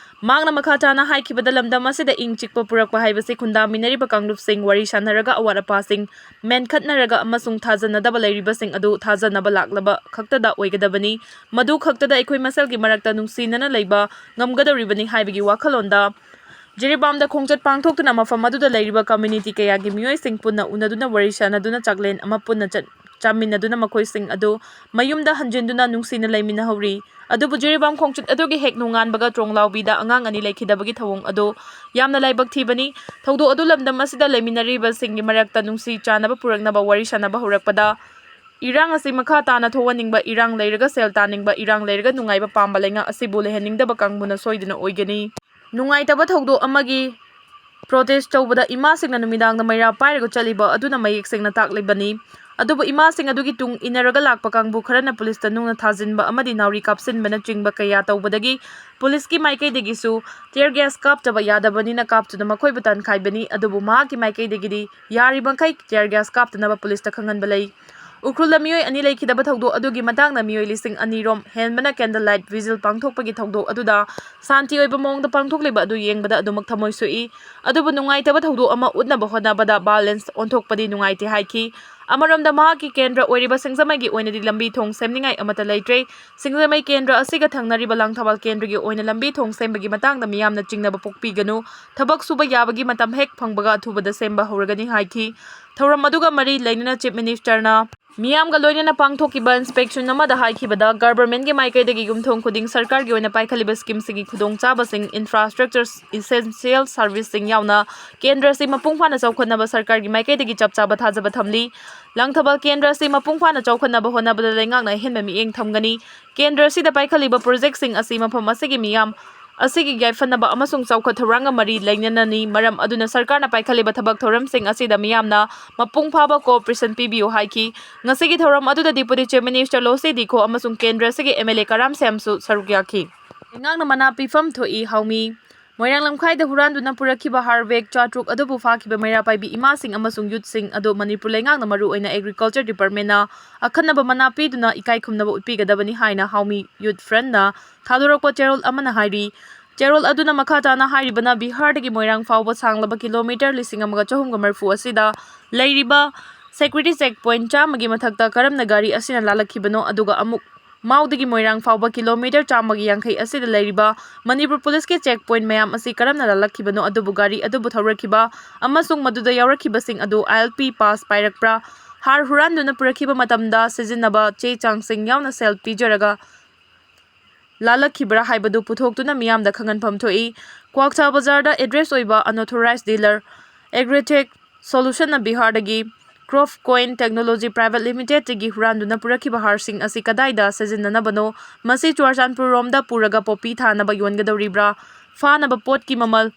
ꯃꯍꯥꯛꯅ ꯃꯈꯥ ꯇꯥꯅ ꯍꯥꯏꯈꯤꯕꯗ, ꯂꯝꯗꯝ ꯑꯁꯤꯗ ꯏꯪ ꯆꯤꯛꯄ ꯄꯨꯔꯛꯄ ꯍꯥꯏꯕꯁꯤ ꯈꯨꯟꯗꯥꯃꯤꯟꯅꯔꯤꯕ ꯀꯥꯡꯂꯨꯞꯁꯤꯡ ꯋꯥꯔꯤ ꯁꯥꯟꯅꯔꯒ ꯑꯋꯥꯠ ꯑꯄꯥꯁꯤꯡ ꯃꯦꯟꯈꯠꯅꯔꯒ ꯑꯃꯁꯨꯡ ꯊꯥꯖꯅꯗꯕ ꯂꯩꯔꯤꯕꯁꯤꯡ ꯑꯗꯨ ꯊꯥꯖꯅꯕ ꯂꯥꯛꯂꯕ ꯈꯛꯇꯗ ꯑꯣꯏꯒꯗꯕꯅꯤ꯫ ꯃꯗꯨ ꯈꯛꯇꯗ ꯑꯩꯈꯣꯏ ꯃꯁꯦꯜꯒꯤ ꯃꯔꯛꯇ ꯅꯨꯡꯁꯤꯅꯅ ꯂꯩꯕ ꯉꯝꯒꯗꯧꯔꯤꯕꯅꯤ ꯍꯥꯏꯕꯒꯤ ꯋꯥꯈꯜꯂꯣꯟꯗ ꯖꯤꯔꯤꯕꯥꯝꯗ ꯈꯣꯡꯆꯠ ꯄꯥꯡꯊꯣꯛꯇꯨꯅ ꯃꯐꯝ ꯑꯗꯨꯗ ꯂꯩꯔꯤꯕ ꯀꯝꯃ꯭ꯌꯨꯅꯤꯇꯤ ꯀꯌꯥꯒꯤ ꯃꯤꯑꯣꯏꯁꯤꯡ ꯄꯨꯟꯅ ꯎꯅꯗꯨꯅ ꯋꯥꯔꯤ ꯁꯥꯟꯅꯗꯨꯅ ꯆꯥꯛꯂꯦꯟ ꯑꯃ ꯄꯨꯟꯅ ꯆꯠ-, ꯆꯥꯃꯤꯟꯅꯗꯨꯅ ꯃꯈꯣꯏꯁꯤꯡ ꯑꯗꯨ ꯃꯌꯨꯝꯗ ꯍꯟꯖꯤꯟꯗꯨꯅ ꯅꯨꯡꯁꯤꯅ ꯂꯩꯃꯤꯟꯅꯍꯧꯔꯤ꯫ ꯑꯗꯨꯕꯨ ꯖꯤꯔꯤꯕꯥꯝ ꯈꯣꯡꯆꯠ ꯑꯗꯨꯒꯤ ꯍꯦꯛ ꯅꯣꯡꯉꯥꯟꯕꯒ ꯇ꯭ꯔꯣꯡꯂꯥꯎꯕꯤꯗ ꯑꯉꯥꯡ ꯑꯅꯤ ꯂꯩꯈꯤꯗꯕꯒꯤ ꯊꯧꯑꯣꯡ ꯑꯗꯨ ꯌꯥꯝꯅ ꯂꯥꯏꯕꯛ ꯊꯤꯕꯅꯤ꯫ ꯊꯧꯗꯣꯛ ꯑꯗꯨ ꯂꯝꯗꯝ ꯑꯁꯤꯗ ꯂꯩꯃꯤꯟꯅꯔꯤꯕꯁꯤꯡꯒꯤ ꯃꯔꯛꯇ ꯅꯨꯡꯁꯤ ꯆꯥꯟꯅꯕ ꯄꯨꯔꯛꯅꯕ ꯋꯥꯔꯤ ꯁꯥꯟꯅꯕ ꯍꯧꯔꯛꯄꯗ, ꯏꯔꯥꯡ ꯑꯁꯤ ꯃꯈꯥ ꯇꯥꯅ ꯊꯣꯛꯍꯟꯅꯤꯡꯕ, ꯏꯔꯥꯡ ꯂꯩꯔꯒ ꯁꯦꯜ ꯇꯥꯟꯅꯤꯡꯕ, ꯏꯔꯥꯡ ꯂꯩꯔꯒ ꯅꯨꯡꯉꯥꯏꯕ ꯄꯥꯝꯕ ꯂꯩꯉꯥꯛ ꯑꯁꯤꯕꯨ ꯂꯩꯍꯟꯅꯤꯡꯗꯕ ꯀꯥꯡꯕꯨꯅ ꯁꯣꯏꯗꯅ ꯑꯣꯏꯒꯅꯤ꯫ ꯅꯨꯡꯉꯥꯏꯇꯕ ꯊꯧꯗꯣꯛ ꯑꯃꯒꯤ ꯄ꯭ꯔꯣꯇꯦꯁ ꯇꯧꯕꯗ ꯏꯃꯥꯁꯤꯡꯅ ꯅꯨꯃꯤꯗꯥꯡꯗ ꯃꯩꯔꯥ ꯄꯥꯏꯔꯒ ꯆꯠꯂꯤꯕ ꯑꯗꯨꯅ ꯃꯌꯦꯛ ꯁꯦꯡꯅ ꯇꯥꯛꯂꯤꯕꯅꯤ꯫ ꯑꯗꯨꯕꯨ ꯏꯃꯥꯁꯤꯡ ꯑꯗꯨꯒꯤ ꯇꯨꯡ ꯏꯟꯅꯔꯒ ꯂꯥꯛꯄ ꯀꯥꯡꯕꯨ ꯈꯔꯅ ꯄꯨꯂꯤꯁꯇ ꯅꯨꯡꯅ ꯊꯥꯖꯤꯟꯕ ꯑꯃꯗꯤ ꯅꯥꯎꯔꯤ ꯀꯥꯞꯁꯤꯟꯕꯅꯆꯤꯡꯕ ꯀꯌꯥ ꯇꯧꯕꯗꯒꯤ ꯄꯨꯂꯤꯁꯀꯤ ꯃꯥꯏꯀꯩꯗꯒꯤꯁꯨ tear gas ꯀꯥꯞꯇꯕ ꯌꯥꯗꯕꯅꯤꯅ ꯀꯥꯞꯇꯨꯅ ꯃꯈꯣꯏꯕꯨ ꯇꯥꯟꯈꯥꯏꯕꯅꯤ꯫ ꯑꯗꯨꯕꯨ ꯃꯍꯥꯛꯀꯤ ꯃꯥꯏꯀꯩꯗꯒꯤꯗꯤ ꯌꯥꯔꯤꯕꯃꯈꯩ tear gas ꯀꯥꯞꯇꯅꯕ ꯄꯨꯂꯤꯁꯇ ꯈꯪꯍꯟꯕ ꯂꯩ꯫ ꯎꯈ꯭ꯔꯨꯜꯗ ꯃꯤꯑꯣꯏ ꯑꯅꯤ ꯂꯩꯈꯤꯗꯕ ꯊꯧꯗꯣꯛ ꯑꯗꯨꯒꯤ ꯃꯇꯥꯡꯗ ꯃꯤꯑꯣꯏ ꯂꯤꯁꯤꯡ ꯑꯅꯤ ꯔꯣꯝ ꯍꯦꯟꯕꯅ candle light vigil ꯄꯥꯡꯊꯣꯛꯄꯒꯤ ꯊꯧꯗꯣꯛ ꯑꯗꯨꯗ ꯁꯥꯟꯇꯤ ꯑꯣꯏꯕ ꯃꯑꯣꯡꯗ ꯄꯥꯡꯊꯣꯛꯂꯤꯕ ꯑꯗꯨ ꯌꯦꯡꯕꯗ ꯑꯗꯨꯃꯛ ꯊꯃꯣꯏ ꯁꯣꯛꯏ꯫ ꯑꯗꯨꯕꯨ ꯅꯨꯡꯉꯥꯏꯇꯕ ꯊꯧꯗꯣꯛ ꯑꯃ ꯎꯠꯅꯕ ꯍꯣꯠꯅꯕꯗ violence ꯑꯣꯟꯊꯣꯛꯄꯗꯤ ꯅꯨꯡꯉꯥꯏꯇꯦ ꯍꯥꯏꯈꯤ꯫ ꯑꯃꯔꯣꯝꯗ ꯃꯍꯥꯛꯀꯤ ꯀꯦꯟꯗ꯭ꯔ ꯑꯣꯏꯔꯤꯕ ꯁꯤꯡꯖꯃꯩꯒꯤ ꯑꯣꯏꯅꯗꯤ ꯂꯝꯕꯤ ꯊꯣꯡ ꯁꯦꯝꯅꯤꯡꯉꯥꯏ ꯑꯃꯠꯇ ꯂꯩꯇ꯭ꯔꯦ꯫ ꯁꯤꯡꯖꯃꯩ ꯀꯦꯟꯗ꯭ꯔ ꯑꯁꯤꯒ ꯊꯪꯅꯔꯤꯕ ꯂꯥꯡꯊꯕꯥꯜ ꯀꯦꯟꯗ꯭ꯔꯒꯤ ꯑꯣꯏꯅ ꯂꯝꯕꯤ ꯊꯣꯡ ꯁꯦꯝꯕꯒꯤ ꯃꯇꯥꯡꯗ ꯃꯤꯌꯥꯝꯅ ꯆꯤꯡꯅꯕ ꯄꯣꯛꯄꯤꯒꯅꯨ꯫ ꯊꯕꯛ ꯁꯨꯕ ꯌꯥꯕꯒꯤ ꯃꯇꯝ ꯍꯦꯛ ꯐꯪꯕꯒ ꯑꯊꯨꯕꯗ ꯁꯦꯝꯕ ꯍꯧꯔꯒꯅꯤ ꯍꯥꯏꯈꯤ꯫ ꯊꯧꯔꯝ ꯑꯗꯨꯒ ꯃꯔꯤ ꯂꯩꯅꯅ Chief Ministerꯅ ꯃꯤꯌꯥꯝꯒ ꯂꯣꯏꯅꯅ ꯄꯥꯡꯊꯣꯛꯈꯤꯕ inspection ꯑꯃꯗ ꯍꯥꯏꯈꯤꯕꯗ, governmentꯀꯤ ꯃꯥꯏꯀꯩꯗꯒꯤ ꯌꯨꯝꯊꯣꯡ ꯈꯨꯗꯤꯡ ꯁꯔꯀꯥꯔꯒꯤ ꯑꯣꯏꯅ ꯄꯥꯏꯈꯠꯂꯤꯕ schemeꯁꯤꯡꯒꯤ ꯈꯨꯗꯣꯡꯆꯥꯕꯁꯤꯡ, infrastructures, essential serviceꯁꯤꯡ ꯌꯥꯎꯅ ꯀꯦꯟꯗ꯭ꯔ ꯑꯁꯤ ꯃꯄꯨꯡ ꯐꯥꯅ ꯆꯥꯎꯈꯠꯅꯕ ꯁꯔꯀꯥꯔꯒꯤ ꯃꯥꯏꯀꯩꯗꯒꯤ ꯆꯞ ꯆꯥꯕ ꯊꯥꯖꯕ ꯊꯝꯂꯤ꯫ ꯂꯥꯡꯊꯕꯥꯜ ꯀꯦꯟꯗ꯭ꯔ ꯑꯁꯤ ꯃꯄꯨꯡ ꯐꯥꯅ ꯆꯥꯎꯈꯠꯅꯕ ꯍꯣꯠꯅꯕꯗ ꯂꯩꯉꯥꯛꯅ ꯑꯍꯦꯟꯕ ꯃꯤꯠꯌꯦꯡ ꯊꯝꯒꯅꯤ꯫ ꯀꯦꯟꯗ꯭ꯔ ꯑꯁꯤꯗ ꯄꯥꯏꯈꯠꯂꯤꯕ projectꯁꯤꯡ ꯑꯁꯤ ꯃꯐꯝ ꯑꯁꯤꯒꯤ ꯃꯤꯌꯥꯝ ꯑꯁꯤꯒꯤ ꯌꯥꯏꯐꯅꯕ ꯑꯃꯁꯨꯡ ꯆꯥꯎꯈꯠ ꯊꯧꯔꯥꯡꯒ ꯃꯔꯤ ꯂꯩꯅꯅꯅꯤ꯫ ꯃꯔꯝ ꯑꯗꯨꯅ ꯁꯔꯀꯥꯔꯅ ꯄꯥꯏꯈꯠꯂꯤꯕ ꯊꯕꯛ ꯊꯧꯔꯝꯁꯤꯡ ꯑꯁꯤꯗ ꯃꯤꯌꯥꯝꯅ ꯃꯄꯨꯡ ꯐꯥꯕ cooperation ꯄꯤꯕꯤꯌꯨ ꯍꯥꯏꯈꯤ꯫ ꯉꯁꯤꯒꯤ ꯊꯧꯔꯝ ꯑꯗꯨꯗ Deputy Chief Minister ꯂꯣꯁꯤ ꯗꯤꯈꯣ ꯑꯃꯁꯨꯡ ꯀꯦꯟꯗ꯭ꯔ ꯑꯁꯤꯒꯤ MLA ꯀꯔꯥꯝ ꯁ꯭ꯌꯥꯝꯁꯨ ꯁꯔꯨꯛ ꯌꯥꯈꯤ꯫ ꯂꯩꯉꯥꯛꯅ ꯃꯅꯥ ꯄꯤꯐꯝ ꯊꯣꯛꯏ ꯍꯥꯎꯃꯤ꯫ ꯃꯣꯏꯔꯥꯡ ꯂꯝꯈꯥꯏꯗ ꯍꯨꯔꯥꯟꯗꯨꯅ ꯄꯨꯔꯛꯈꯤꯕ ꯍꯥꯔ bag ꯆꯥꯇ꯭ꯔꯨꯛ ꯑꯗꯨꯕꯨ ꯐꯥꯈꯤꯕ ꯃꯩꯔꯥ ꯄꯥꯏꯕꯤ ꯏꯃꯥꯁꯤꯡ ꯑꯃꯁꯨꯡ youthꯁꯤꯡ ꯑꯗꯨ ꯃꯅꯤꯄꯨꯔ ꯂꯩꯉꯥꯛꯅ ꯃꯔꯨꯑꯣꯏꯅ Agriculture Departmentꯅ ꯑꯈꯟꯅꯕ ꯃꯅꯥ ꯄꯤꯗꯨꯅ ꯏꯀꯥꯏ ꯈꯨꯝꯅꯕ ꯎꯠꯄꯤꯒꯗꯕꯅꯤ ꯍꯥꯏꯅ ꯍꯥꯎꯃꯤ Youth Frontꯅ ꯊꯥꯗꯣꯔꯛꯄ ꯆꯦꯔꯣꯜ ꯑꯃꯅ ꯍꯥꯏꯔꯤ꯫ ꯆꯦꯔꯣꯜ ꯑꯗꯨꯅ ꯃꯈꯥ ꯇꯥꯅ ꯍꯥꯏꯔꯤꯕꯅ, ꯕꯤꯍꯥꯔꯗꯒꯤ ꯃꯣꯏꯔꯥꯡ ꯐꯥꯎꯕ ꯁꯥꯡꯂꯕ ꯀꯤꯂꯣꯃꯤꯇꯔ ꯂꯤꯁꯤꯡ ꯑꯃꯒ ꯆꯍꯨꯝꯒ ꯃꯔꯤꯐꯨ ꯑꯁꯤꯗ ꯂꯩꯔꯤꯕ security check point ꯆꯥꯝꯃꯒꯤ ꯃꯊꯛꯇ ꯀꯔꯝꯅ ꯒꯥꯔꯤ ꯑꯁꯤꯅ ꯂꯥꯜꯂꯛꯈꯤꯕꯅꯣ, ꯑꯗꯨꯒ ꯑꯃꯨꯛ ꯃꯥꯎꯗꯒꯤ ꯃꯣꯏꯔꯥꯡ ꯐꯥꯎꯕ ꯀꯤꯂꯣꯃꯤꯇꯔ ꯆꯥꯝꯃꯒ ꯌꯥꯡꯈꯩ ꯑꯁꯤꯗ ꯂꯩꯔꯤꯕ ꯃꯅꯤꯄꯨꯔ ꯄꯨꯂꯤꯁꯀꯤ check point ꯃꯌꯥꯝ ꯑꯁꯤ ꯀꯔꯝꯅ ꯂꯥꯜꯂꯛꯈꯤꯕꯅꯣ, ꯑꯗꯨꯕꯨ ꯒꯥꯔꯤ ꯑꯗꯨꯕꯨ ꯊꯧꯔꯛꯈꯤꯕ ꯑꯃꯁꯨꯡ ꯃꯗꯨꯗ ꯌꯥꯎꯔꯛꯈꯤꯕꯁꯤꯡ ꯑꯗꯨ ILP pass ꯄꯥꯏꯔꯛꯄ꯭ꯔꯥ? ꯍꯥꯔ ꯍꯨꯔꯥꯟꯗꯨꯅ ꯄꯨꯔꯛꯈꯤꯕ ꯃꯇꯝꯗ ꯁꯤꯖꯤꯟꯅꯕ ꯆꯦ ꯆꯥꯡꯁꯤꯡ ꯌꯥꯎꯅ ꯁꯦꯜ ꯄꯤꯖꯔꯒ ꯂꯥꯜꯂꯛꯈꯤꯕ꯭ꯔꯥ ꯍꯥꯏꯕꯗꯨ ꯄꯨꯊꯣꯛꯇꯨꯅ ꯃꯤꯌꯥꯝꯗ ꯈꯪꯍꯟꯐꯝ ꯊꯣꯛꯏ꯫ ꯀ꯭ꯋꯥꯛꯆꯥ ꯕꯖꯥꯔꯗ address ꯑꯣꯏꯕ unauthorized dealer Agritech Solutionꯅ ꯕꯤꯍꯥꯔꯗꯒꯤ Crop Coin Technology Private Limitedꯇꯒꯤ ꯍꯨꯔꯥꯟꯗꯨꯅ ꯄꯨꯔꯛꯈꯤꯕ ꯍꯥꯔꯁꯤꯡ ꯑꯁꯤ ꯀꯗꯥꯏꯗ ꯁꯤꯖꯤꯟꯅꯅꯕꯅꯣ? ꯃꯁꯤ ꯆꯨꯔꯆꯥꯟꯄꯨꯔ ꯔꯣꯝꯗ ꯄꯨꯔꯒ ꯄꯣꯄꯤ ꯊꯥꯅꯕ ꯌꯣꯟꯒꯗꯧꯔꯤꯕ꯭ꯔꯥ? ꯐꯥꯅꯕ ꯄꯣꯠꯀꯤ ꯃꯃꯜ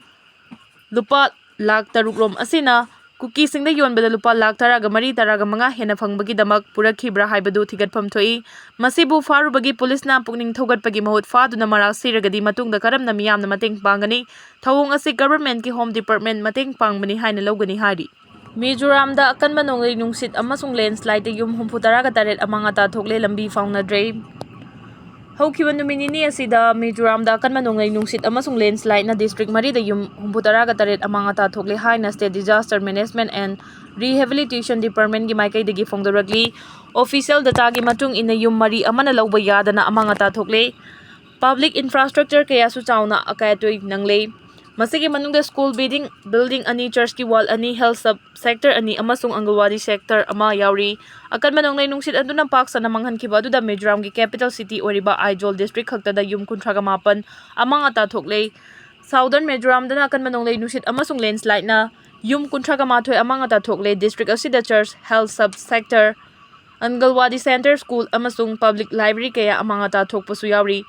ꯂꯨꯄꯥ ꯂꯥꯈ ꯇꯔꯨꯛ ꯔꯣꯝ ꯑꯁꯤꯅ ꯀꯨꯀꯤꯁꯤꯡꯗ ꯌꯣꯟꯕꯗ ꯂꯨꯄꯥ ꯂꯥꯈ ꯇꯔꯥꯒ ꯃꯔꯤ, ꯇꯔꯥꯒ ꯃꯉꯥ ꯍꯦꯟꯅ ꯐꯪꯕꯒꯤꯗꯃꯛ ꯄꯨꯔꯛꯈꯤꯕ꯭ꯔꯥ ꯍꯥꯏꯕꯗꯨ ꯊꯤꯒꯠꯐꯝ ꯊꯣꯛꯏ꯫ ꯃꯁꯤꯕꯨ ꯐꯥꯔꯨꯕꯒꯤ ꯄꯨꯂꯤꯁꯅ ꯄꯨꯛꯅꯤꯡ ꯊꯧꯒꯠꯄꯒꯤ ꯃꯍꯨꯠ ꯐꯥꯗꯨꯅ ꯃꯔꯥꯜ ꯁꯤꯔꯒꯗꯤ ꯃꯇꯨꯡꯗ ꯀꯔꯝꯅ ꯃꯤꯌꯥꯝꯅ ꯃꯇꯦꯡ ꯄꯥꯡꯒꯅꯤ? ꯊꯧꯑꯣꯡ ꯑꯁꯤ Government ꯀꯤ Home Department ꯃꯇꯦꯡ ꯄꯥꯡꯕꯅꯤ ꯍꯥꯏꯅ ꯂꯧꯒꯅꯤ ꯍꯥꯏꯔꯤ꯫ ꯃꯤꯖꯣꯔꯥꯝꯗ ꯑꯀꯟꯕ ꯅꯣꯡꯂꯩ ꯅꯨꯡꯁꯤꯠ ꯑꯃꯁꯨꯡ landslide ꯇ ꯌꯨꯝ ꯍꯨꯝꯐꯨ ꯇꯔꯥꯒ ꯇꯔꯦꯠ ꯑꯃꯥꯡ ꯑꯇꯥ ꯊꯣꯛꯂꯦ, ꯂꯝꯕꯤ ꯐꯥꯎꯅꯗ꯭ꯔꯦ꯫ ꯍꯧꯈꯤꯕ ꯅꯨꯃꯤꯠ ꯅꯤꯅꯤ ꯑꯁꯤꯗ ꯃꯤꯖꯣꯔꯥꯝꯗ ꯑꯀꯟꯕ ꯅꯣꯡꯂꯩ ꯅꯨꯡꯁꯤꯠ ꯑꯃꯁꯨꯡ landslide ꯅ district ꯃꯔꯤꯗ ꯌꯨꯝ ꯍꯨꯝꯐꯨ ꯇꯔꯥꯒ ꯇꯔꯦꯠ ꯑꯃꯥꯡ ꯑꯇꯥ ꯊꯣꯛꯂꯦ ꯍꯥꯏꯅ State Disaster Management and Rehabilitation Department ꯀꯤ ꯃꯥꯏꯀꯩꯗꯒꯤ ꯐꯣꯡꯗꯣꯔꯛꯂꯤ꯫ Official data ꯒꯤ ꯃꯇꯨꯡ ꯏꯟꯅ ꯌꯨꯝ ꯃꯔꯤ ꯑꯃꯅ ꯂꯧꯕ ꯌꯥꯗꯅ ꯑꯃꯥꯡ ꯑꯇꯥ ꯊꯣꯛꯂꯦ꯫ Public infrastructure ꯀꯌꯥꯁꯨ ꯆꯥꯎꯅ ꯑꯀꯥꯏ ꯑꯇꯣꯏ ꯅꯪꯂꯦ꯫ ꯃꯁꯤꯒꯤ ꯃꯅꯨꯡꯗ school building, building ꯑꯅꯤ, church ꯀꯤ wall ꯑꯅꯤ, health sub sector ꯑꯅꯤ ꯑꯃꯁꯨꯡ ꯑꯪꯒꯜꯋꯥꯗꯤ sector ꯑꯃ ꯌꯥꯎꯔꯤ꯫ ꯑꯀꯟꯕ ꯅꯣꯡꯂꯩ ꯅꯨꯡꯁꯤꯠ ꯑꯗꯨꯅ ꯄꯥꯛ ꯁꯟꯅ ꯃꯥꯡꯍꯟꯈꯤꯕ ꯑꯗꯨꯗ ꯃꯤꯖꯣꯔꯥꯝꯒꯤ capital city ꯑꯣꯏꯔꯤꯕ ꯑꯥꯏꯖꯣꯜ district ꯈꯛꯇꯗ ꯌꯨꯝ ꯀꯨꯟꯊ꯭ꯔꯥꯒ ꯃꯥꯄꯟ ꯑꯃꯥꯡ ꯑꯇꯥ ꯊꯣꯛꯂꯦ꯫ Southern ꯃꯤꯖꯣꯔꯥꯝꯗꯅ ꯑꯀꯟꯕ ꯅꯣꯡꯂꯩ ꯅꯨꯡꯁꯤꯠ ꯑꯃꯁꯨꯡ landslide ꯅ ꯌꯨꯝ ꯀꯨꯟꯊ꯭ꯔꯥꯒ ꯃꯥꯊꯣꯏ ꯑꯃꯥꯡ ꯑꯇꯥ ꯊꯣꯛꯂꯦ꯫ District ꯑꯁꯤꯗ church, health sub sector, ꯑꯪꯒꯜꯋꯥꯗꯤ center, school ꯑꯃꯁꯨꯡ public library ꯀꯌꯥ ꯑꯃꯥꯡ ꯑꯇꯥ ꯊꯣꯛꯄꯁꯨ ꯌꯥꯎꯔꯤ꯫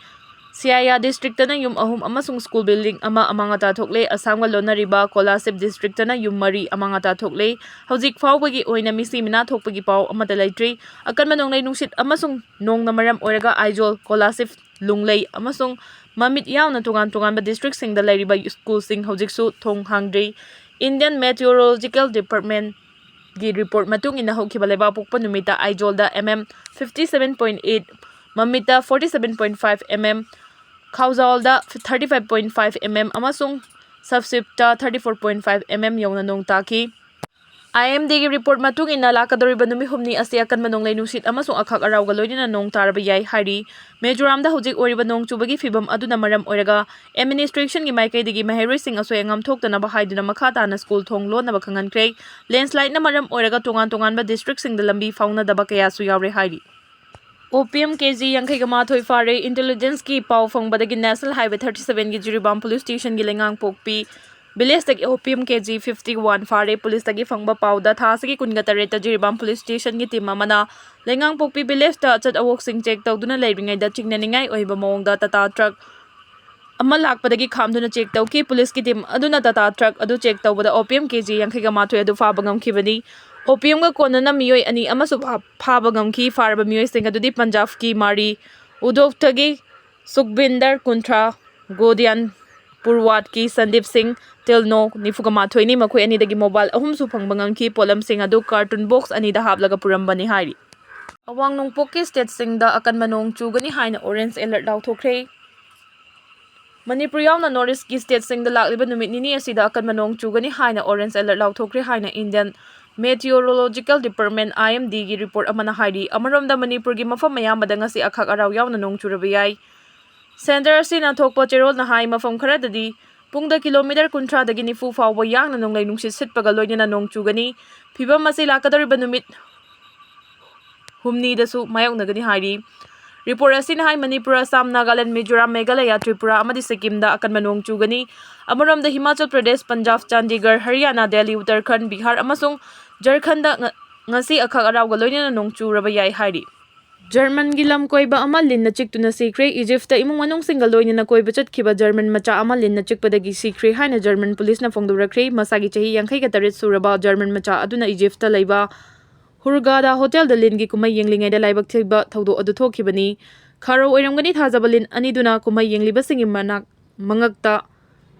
ꯁꯤꯌꯥꯌꯥ district ꯇꯅ ꯌꯨꯝ ꯑꯍꯨꯝ ꯑꯃꯁꯨꯡ school building ꯑꯃ ꯑꯃꯥꯡ ꯑꯇꯥ ꯊꯣꯛꯂꯦ꯫ ꯑꯁꯥꯝꯒ ꯂꯣꯟꯅꯔꯤꯕ ꯀꯣꯂꯥꯁꯤꯕ district ꯇꯅ ꯌꯨꯝ ꯃꯔꯤ ꯑꯃꯥꯡ ꯑꯇꯥ ꯊꯣꯛꯂꯦ꯫ ꯍꯧꯖꯤꯛ ꯐꯥꯎꯕꯒꯤ ꯑꯣꯏꯅ ꯃꯤꯁꯤ ꯃꯤꯅꯥ ꯊꯣꯛꯄꯒꯤ ꯄꯥꯎ ꯑꯃꯠꯇ ꯂꯩꯇ꯭ꯔꯤ꯫ ꯑꯀꯟꯕ ꯅꯣꯡꯂꯩ ꯅꯨꯡꯁꯤꯠ ꯑꯃꯁꯨꯡ ꯅꯣꯡꯅ ꯃꯔꯝ ꯑꯣꯏꯔꯒ ꯑꯥꯏꯖꯣꯜ, ꯀꯣꯂꯥꯁꯤꯕ, ꯂꯨꯡꯂꯩ ꯑꯃꯁꯨꯡ ꯃꯃꯤꯠ ꯌꯥꯎꯅ ꯇꯣꯉꯥꯟ ꯇꯣꯉꯥꯟꯕ district ꯁꯤꯡꯗ ꯂꯩꯔꯤꯕ school ꯁꯤꯡ ꯍꯧꯖꯤꯛꯁꯨ ꯊꯣꯡ ꯍꯥꯡꯗ꯭ꯔꯤ꯫ Indian Meteorological Department ꯒꯤ report ꯃꯇꯨꯡ ꯏꯟꯅ ꯍꯧꯈꯤꯕ ꯂꯩꯕꯥꯛꯄꯣꯛꯄ ꯅꯨꯃꯤꯠꯇ ꯑꯥꯏꯖꯣꯜꯗ M M fifty seven point eight, ꯃꯃꯤꯠꯇ forty seven point five M M, ꯈꯥꯎꯖꯥꯎꯜꯗ thirty five point five M M ꯑꯃꯁꯨꯡ ꯁꯕꯁꯤꯞꯇ thirty four point five M M ꯌꯧꯅ ꯅꯣꯡ ꯇꯥꯈꯤ꯫ I M D ꯒꯤ report ꯃꯇꯨꯡ ꯏꯟꯅ ꯂꯥꯛꯀꯗꯧꯔꯤꯕ ꯅꯨꯃꯤꯠ ꯍꯨꯝꯅꯤ ꯑꯁꯤ ꯑꯀꯟꯕ ꯅꯣꯡꯂꯩ ꯅꯨꯡꯁꯤꯠ ꯑꯃꯁꯨꯡ ꯑꯈꯥꯛ ꯑꯔꯥꯎꯒ ꯂꯣꯏꯅꯅ ꯅꯣꯡ ꯇꯥꯔꯕ ꯌꯥꯏ ꯍꯥꯏꯔꯤ꯫ ꯃꯤꯖꯣꯔꯥꯝꯗ ꯍꯧꯖꯤꯛ ꯑꯣꯏꯔꯤꯕ ꯅꯣꯡ ꯆꯨꯕꯒꯤ ꯐꯤꯕꯝ ꯑꯗꯨꯅ ꯃꯔꯝ ꯑꯣꯏꯔꯒ administration ꯒꯤ ꯃꯥꯏꯀꯩꯗꯒꯤ ꯃꯍꯩꯔꯣꯏꯁꯤꯡ ꯑꯁꯣꯏ ꯑꯉꯥꯝ ꯊꯣꯛꯇꯅꯕ ꯍꯥꯏꯗꯨꯅ ꯃꯈꯥ ꯇꯥꯅ school ꯊꯣꯡ ꯂꯣꯟꯅꯕ ꯈꯪꯍꯟꯈ꯭ꯔꯦ꯫ Landslide ꯅ ꯃꯔꯝ ꯑꯣꯏꯔꯒ ꯇꯣꯉꯥꯟ ꯇꯣꯉꯥꯟꯕ district ꯁꯤꯡꯗ ꯂꯝꯕꯤ ꯐꯥꯎꯅꯗꯕ ꯀꯌꯥꯁꯨ ꯌꯥꯎꯔꯦ ꯍꯥꯏꯔꯤ꯫ Opium K G ꯌꯥꯡꯈꯩꯒ ꯃꯥꯊꯣꯏ ꯐꯥꯔꯦ꯫ Intelligence ꯀꯤ ꯄꯥꯎ ꯐꯪꯕꯗꯒꯤ National Highway thirty seven ꯒꯤ ꯖꯤꯔꯤꯕꯥꯝ police station ꯒꯤ ꯂꯩꯉꯥꯡꯄꯣꯛꯄꯤ village ꯇꯒꯤ opium K G fifty one ꯐꯥꯔꯦ꯫ Police ꯇꯒꯤ ꯐꯪꯕ ꯄꯥꯎꯗ ꯊꯥ ꯑꯁꯤꯒꯤ ꯀꯨꯟꯒ ꯇꯔꯦꯠꯇ ꯖꯤꯔꯤꯕꯥꯝ police station ꯒꯤ team ꯑꯃꯅ ꯂꯩꯉꯥꯡꯄꯣꯛꯄꯤ village ꯇ ꯑꯆꯠ ꯑꯋꯣꯛꯁꯤꯡ check ꯇꯧꯗꯨꯅ ꯂꯩꯔꯤꯉꯩꯗ ꯆꯤꯡꯅꯅꯤꯡꯉꯥꯏ ꯑꯣꯏꯕ ꯃꯑꯣꯡꯗ Tata truck ꯑꯃ ꯂꯥꯛꯄꯗꯒꯤ ꯈꯥꯝꯗꯨꯅ ꯆꯦꯛ ꯇꯧꯈꯤ꯫ ꯄꯨꯂꯤꯁꯀꯤ ꯇꯤꯝ ꯑꯗꯨꯅ ꯇꯥꯇꯥ ꯇ꯭ꯔꯛ ꯑꯗꯨ ꯆꯦꯛ ꯇꯧꯕꯗ ꯑꯣꯄꯤꯌꯝ ꯀꯦ ꯖꯤ ꯌꯥꯡꯈꯩꯒ ꯃꯥꯊꯣꯏ ꯑꯗꯨ ꯐꯥꯕ ꯉꯝꯈꯤꯕꯅꯤ꯫ ꯑꯣꯄꯤꯌꯝꯒ ꯀꯣꯟꯅꯅ ꯃꯤꯑꯣꯏ ꯑꯅꯤ ꯑꯃꯁꯨ ꯐꯥ-, ꯐꯥꯕ ꯉꯝꯈꯤ꯫ ꯐꯥꯔꯕ ꯃꯤꯑꯣꯏꯁꯤꯡ ꯑꯗꯨꯗꯤ ꯄꯟꯖꯥꯕꯀꯤ ꯃꯥꯔꯤ ꯎꯗꯣꯞꯇꯒꯤ ꯁꯨꯈꯕꯤꯟꯗꯔ, ꯀꯨꯟꯊ꯭ꯔꯥ, ꯒꯣꯗꯤꯌꯥꯟ ꯄꯨꯔꯋꯥꯠꯀꯤ ꯁꯟꯗꯤꯞ ꯁꯤꯡ, ꯇꯤꯜꯅꯣ, ꯅꯤꯐꯨꯒ ꯃꯥꯊꯣꯏꯅꯤ꯫ ꯃꯈꯣꯏ ꯑꯅꯤꯗꯒꯤ ꯃꯣꯕꯥꯏꯜ ꯑꯍꯨꯝꯁꯨ ꯐꯪꯕ ꯉꯝꯈꯤ꯫ ꯄꯣꯠꯂꯝꯁꯤꯡ ꯑꯗꯨ ꯀꯥꯔꯇꯨꯟ ꯕꯣꯛꯁ ꯑꯅꯤꯗ ꯍꯥꯞꯂꯒ ꯄꯨꯔꯝꯕꯅꯤ ꯍꯥꯏꯔꯤ꯫ ꯑꯋꯥꯡ ꯅꯣꯡꯄꯣꯛꯀꯤ ꯁ꯭ꯇꯦꯠꯁꯤꯡꯗ ꯑꯀꯟꯕ ꯅꯣꯡ ꯆꯨꯒꯅꯤ ꯍꯥꯏꯅ ꯑꯣꯔꯦꯟꯖ ꯑꯦꯂꯔꯠ ꯂꯥꯎꯊꯣꯛꯈ꯭ꯔꯦ꯫ ꯃꯅꯤꯄꯨꯔ ꯌꯥꯎꯅ ꯅꯣꯔꯠ ꯏꯁ꯭ꯠꯀꯤ ꯁ꯭ꯇꯦꯠꯁꯤꯡꯗ ꯂꯥꯛꯂꯤꯕ ꯅꯨꯃꯤꯠ ꯅꯤꯅꯤ ꯑꯁꯤꯗ ꯑꯀꯟꯕ ꯅꯣꯡ ꯆꯨꯒꯅꯤ ꯍꯥꯏꯅ ꯑꯣꯔꯦꯟꯖ ꯑꯦꯂꯔꯠ ꯂꯥꯎꯊꯣꯛꯈ꯭ꯔꯦ ꯍꯥꯏꯅ ꯏꯟꯗꯤꯌꯟ ꯃꯦꯇꯤꯑꯣꯔꯣꯂꯣꯖꯤꯀꯦꯜ ꯗꯤꯄꯥꯔꯠꯃꯦꯟ, IMDꯒꯤ ꯔꯤꯄꯣꯔꯠ ꯑꯃꯅ ꯍꯥꯏꯔꯤ꯫ ꯑꯃꯔꯣꯝꯗ, ꯃꯅꯤꯄꯨꯔꯒꯤ ꯃꯐꯝ ꯑꯌꯥꯝꯕꯗ ꯉꯁꯤ ꯑꯈꯥꯛ ꯑꯔꯥꯎ ꯌꯥꯎꯅ ꯅꯣꯡ ꯆꯨꯔꯕ ꯌꯥꯏ꯫ ꯁꯦꯟꯇꯔ ꯑꯁꯤꯅ ꯊꯣꯛꯄ ꯆꯦꯔꯣꯜꯅ ꯍꯥꯏ, ꯃꯐꯝ ꯈꯔꯗꯗꯤ ꯄꯨꯡꯗ ꯀꯤꯂꯣꯃꯤꯇꯔ ꯀꯨꯟꯊ꯭ꯔꯥꯗꯒꯤ ꯅꯤꯐꯨ ꯐꯥꯎꯕ ꯌꯥꯡꯅ ꯅꯣꯡꯂꯩ ꯅꯨꯡꯁꯤꯠ ꯁꯤꯠꯄꯒ ꯂꯣꯏꯅꯅ ꯅꯣꯡ ꯆꯨꯒꯅꯤ꯫ ꯐꯤꯚꯝ ꯑꯁꯤ ꯂꯥꯛꯀꯗꯧꯔꯤꯕ ꯅꯨꯃꯤꯠ ꯍꯨꯝꯅꯤꯗꯁꯨ ꯃꯥꯌꯣꯛꯅꯒꯅꯤ ꯍꯥꯏꯔꯤ꯫ ꯔꯤꯄꯣꯔꯠ ꯑꯁꯤꯅ ꯍꯥꯏ, ꯃꯅꯤꯄꯨꯔ, ꯑꯁꯥꯝ, ꯅꯥꯒꯥꯂꯦꯟ, ꯃꯤꯖꯣꯔꯥꯝ, ꯃꯦꯘꯥꯂꯌꯥ, ꯇ꯭ꯔꯤꯄꯨꯔꯥ ꯑꯃꯗꯤ ꯁꯤꯛꯀꯤꯝꯗ ꯑꯀꯟꯕ ꯅꯣꯡ ꯆꯨꯒꯅꯤ꯫ ꯑꯃꯔꯣꯝꯗ, ꯍꯤꯃꯥꯆꯜ ꯄ꯭ꯔꯗꯦꯁ, ꯄꯟꯖꯥꯕ, ꯆꯥꯟꯗꯤꯒꯔ, ꯍꯔꯤꯌꯥꯅꯥ, ꯗꯦꯜꯂꯤ, ꯎꯠꯇꯔꯈꯟꯗ, ꯕꯤꯍꯥꯔ ꯑꯃꯁꯨꯡ ꯖꯔꯈꯟꯗ ꯉ-, ꯉꯁꯤ ꯑꯈꯥꯛ ꯑꯔꯥꯎꯒ ꯂꯣꯏꯅꯅ ꯅꯣꯡ ꯆꯨꯔꯕ ꯌꯥꯏ ꯍꯥꯏꯔꯤ꯫ ꯖꯔꯃꯟꯒꯤ ꯂꯝ ꯀꯣꯏꯕ ꯑꯃ ꯂꯤꯟꯅ ꯆꯤꯛꯇꯨꯅ ꯁꯤꯈ꯭ꯔꯦ꯫ ꯏꯖꯤꯞꯇ ꯏꯃꯨꯡ ꯃꯅꯨꯡꯁꯤꯡꯒ ꯂꯣꯏꯅꯅ ꯀꯣꯏꯕ ꯆꯠꯈꯤꯕ ꯖꯔꯃꯟ ꯃꯆꯥ ꯑꯃ ꯂꯤꯟꯅ ꯆꯤꯛꯄꯗꯒꯤ ꯁꯤꯈ꯭ꯔꯦ ꯍꯥꯏꯅ ꯖꯔꯃꯟ ꯄꯨꯂꯤꯁꯅ ꯐꯣꯡꯗꯣꯔꯛꯈ꯭ꯔꯦ꯫ ꯃꯁꯥꯒꯤ ꯆꯍꯤ ꯌꯥꯡꯈꯩꯒ ꯇꯔꯦꯠ ꯁꯨꯔꯕ ꯖꯔꯃꯟ ꯃꯆꯥ ꯑꯗꯨꯅ ꯏꯖꯤꯞꯇ ꯂꯩꯕ ꯍꯨꯔꯒꯥꯗꯥ ꯍꯣꯇꯦꯜꯗ ꯂꯤꯟꯒꯤ ꯀꯨꯝꯍꯩ ꯌꯦꯡꯂꯤꯉꯩꯗ ꯂꯥꯏꯕꯛ ꯊꯤꯕ ꯊꯧꯗꯣꯛ ꯑꯗꯨ ꯊꯣꯛꯈꯤꯕꯅꯤ꯫ ꯈꯥꯔꯧ ꯑꯣꯏꯔꯝꯒꯅꯤ ꯊꯥꯖꯕ ꯂꯤꯟ ꯑꯅꯤꯗꯨꯅ ꯀꯨꯝꯍꯩ ꯌꯦꯡꯂꯤꯕꯁꯤꯡꯒꯤ ꯃꯅꯥꯛ, ꯃꯉꯛꯇ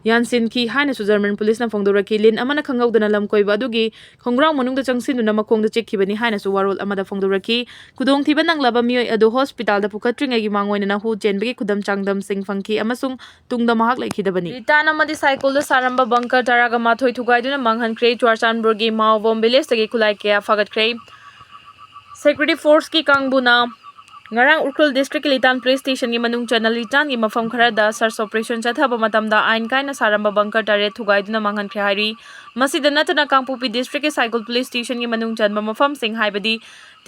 ꯌꯥꯟꯁꯤꯟꯈꯤ ꯍꯥꯏꯅꯁꯨ ꯖꯔꯃꯟ ꯄꯨꯂꯤꯁꯅ ꯐꯣꯡꯗꯣꯔꯛꯈꯤ꯫ ꯂꯤꯟ ꯑꯃꯅ ꯈꯪꯍꯧꯗꯅ ꯂꯝ ꯀꯣꯏꯕ ꯑꯗꯨꯒꯤ ꯈꯣꯡꯒ꯭ꯔꯥꯎ ꯃꯅꯨꯡꯗ ꯆꯪꯁꯤꯟꯗꯨꯅ ꯃꯈꯣꯡꯗ ꯆꯤꯛꯈꯤꯕꯅꯤ ꯍꯥꯏꯅꯁꯨ ꯋꯥꯔꯣꯜ ꯑꯃꯗ ꯐꯣꯡꯗꯣꯔꯛꯈꯤ꯫ ꯈꯨꯗꯣꯡꯊꯤꯕ ꯅꯪꯂꯕ ꯃꯤꯑꯣꯏ ꯑꯗꯨ ꯍꯣꯁꯄꯤꯇꯥꯜꯗ ꯄꯨꯈꯠꯇ꯭ꯔꯤꯉꯩꯒꯤ ꯃꯥꯡꯑꯣꯏꯅꯅ ꯍꯨ ꯆꯦꯟꯕꯒꯤ ꯈꯨꯗꯝ ꯆꯥꯡꯗꯝꯁꯤꯡ ꯐꯪꯈꯤ ꯑꯃꯁꯨꯡ ꯇꯨꯡꯗ ꯃꯍꯥꯛ ꯂꯩꯈꯤꯗꯕꯅꯤ꯫ ꯔꯤꯇꯥꯟ ꯑꯃꯗꯤ ꯁꯥꯏꯀꯜꯗ ꯁꯥꯔꯝꯕ ꯕꯪꯀꯔ ꯇꯔꯥꯒ ꯃꯥꯊꯣꯏ ꯊꯨꯒꯥꯏꯗꯨꯅ ꯃꯥꯡꯍꯟꯈ꯭ꯔꯦ꯫ ꯆꯨꯔꯆꯥꯟꯄꯨꯔꯒꯤ ꯃꯥꯎꯕꯣꯝ ꯚꯤꯂꯦꯖꯇꯒꯤ ꯈꯨꯠꯂꯥꯏ ꯀꯌꯥ ꯐꯥꯒꯠꯈ꯭ꯔꯦ꯫ ꯁꯦꯀ꯭ꯌꯨꯔꯤꯇꯤ ꯐꯣꯔꯁꯀꯤ ꯀꯥꯡꯕꯨꯅ ꯉꯔꯥꯡ ꯎꯈ꯭ꯔꯨꯜ ꯗꯤꯁꯇ꯭ꯔꯤꯛꯀꯤ ꯂꯤꯇꯥꯟ ꯄꯨꯂꯤꯁ ꯁ꯭ꯇꯦꯁꯟꯒꯤ ꯃꯅꯨꯡ ꯆꯟꯅ ꯂꯤꯇꯥꯟꯒꯤ ꯃꯐꯝ ꯈꯔꯗ ꯁꯔꯆ ꯑꯣꯄꯔꯦꯁꯟ ꯆꯠꯊꯕ ꯃꯇꯝꯗ ꯑꯥꯏꯟ ꯀꯥꯏꯅ ꯁꯥꯔꯝꯕ ꯕꯪꯀꯔ ꯇꯔꯦꯠ ꯊꯨꯒꯥꯏꯗꯨꯅ ꯃꯥꯡꯍꯟꯈ꯭ꯔꯦ ꯍꯥꯏꯔꯤ꯫ ꯃꯁꯤꯗ ꯅꯠꯇꯅ ꯀꯥꯡꯄꯣꯛꯄꯤ ꯗꯤꯁꯇ꯭ꯔꯤꯛꯀꯤ ꯁꯥꯏꯀꯜ ꯄꯨꯂꯤꯁ ꯁ꯭ꯇꯦꯁꯟꯒꯤ ꯃꯅꯨꯡ ꯆꯟꯕ ꯃꯐꯝꯁꯤꯡ ꯍꯥꯏꯕꯗꯤ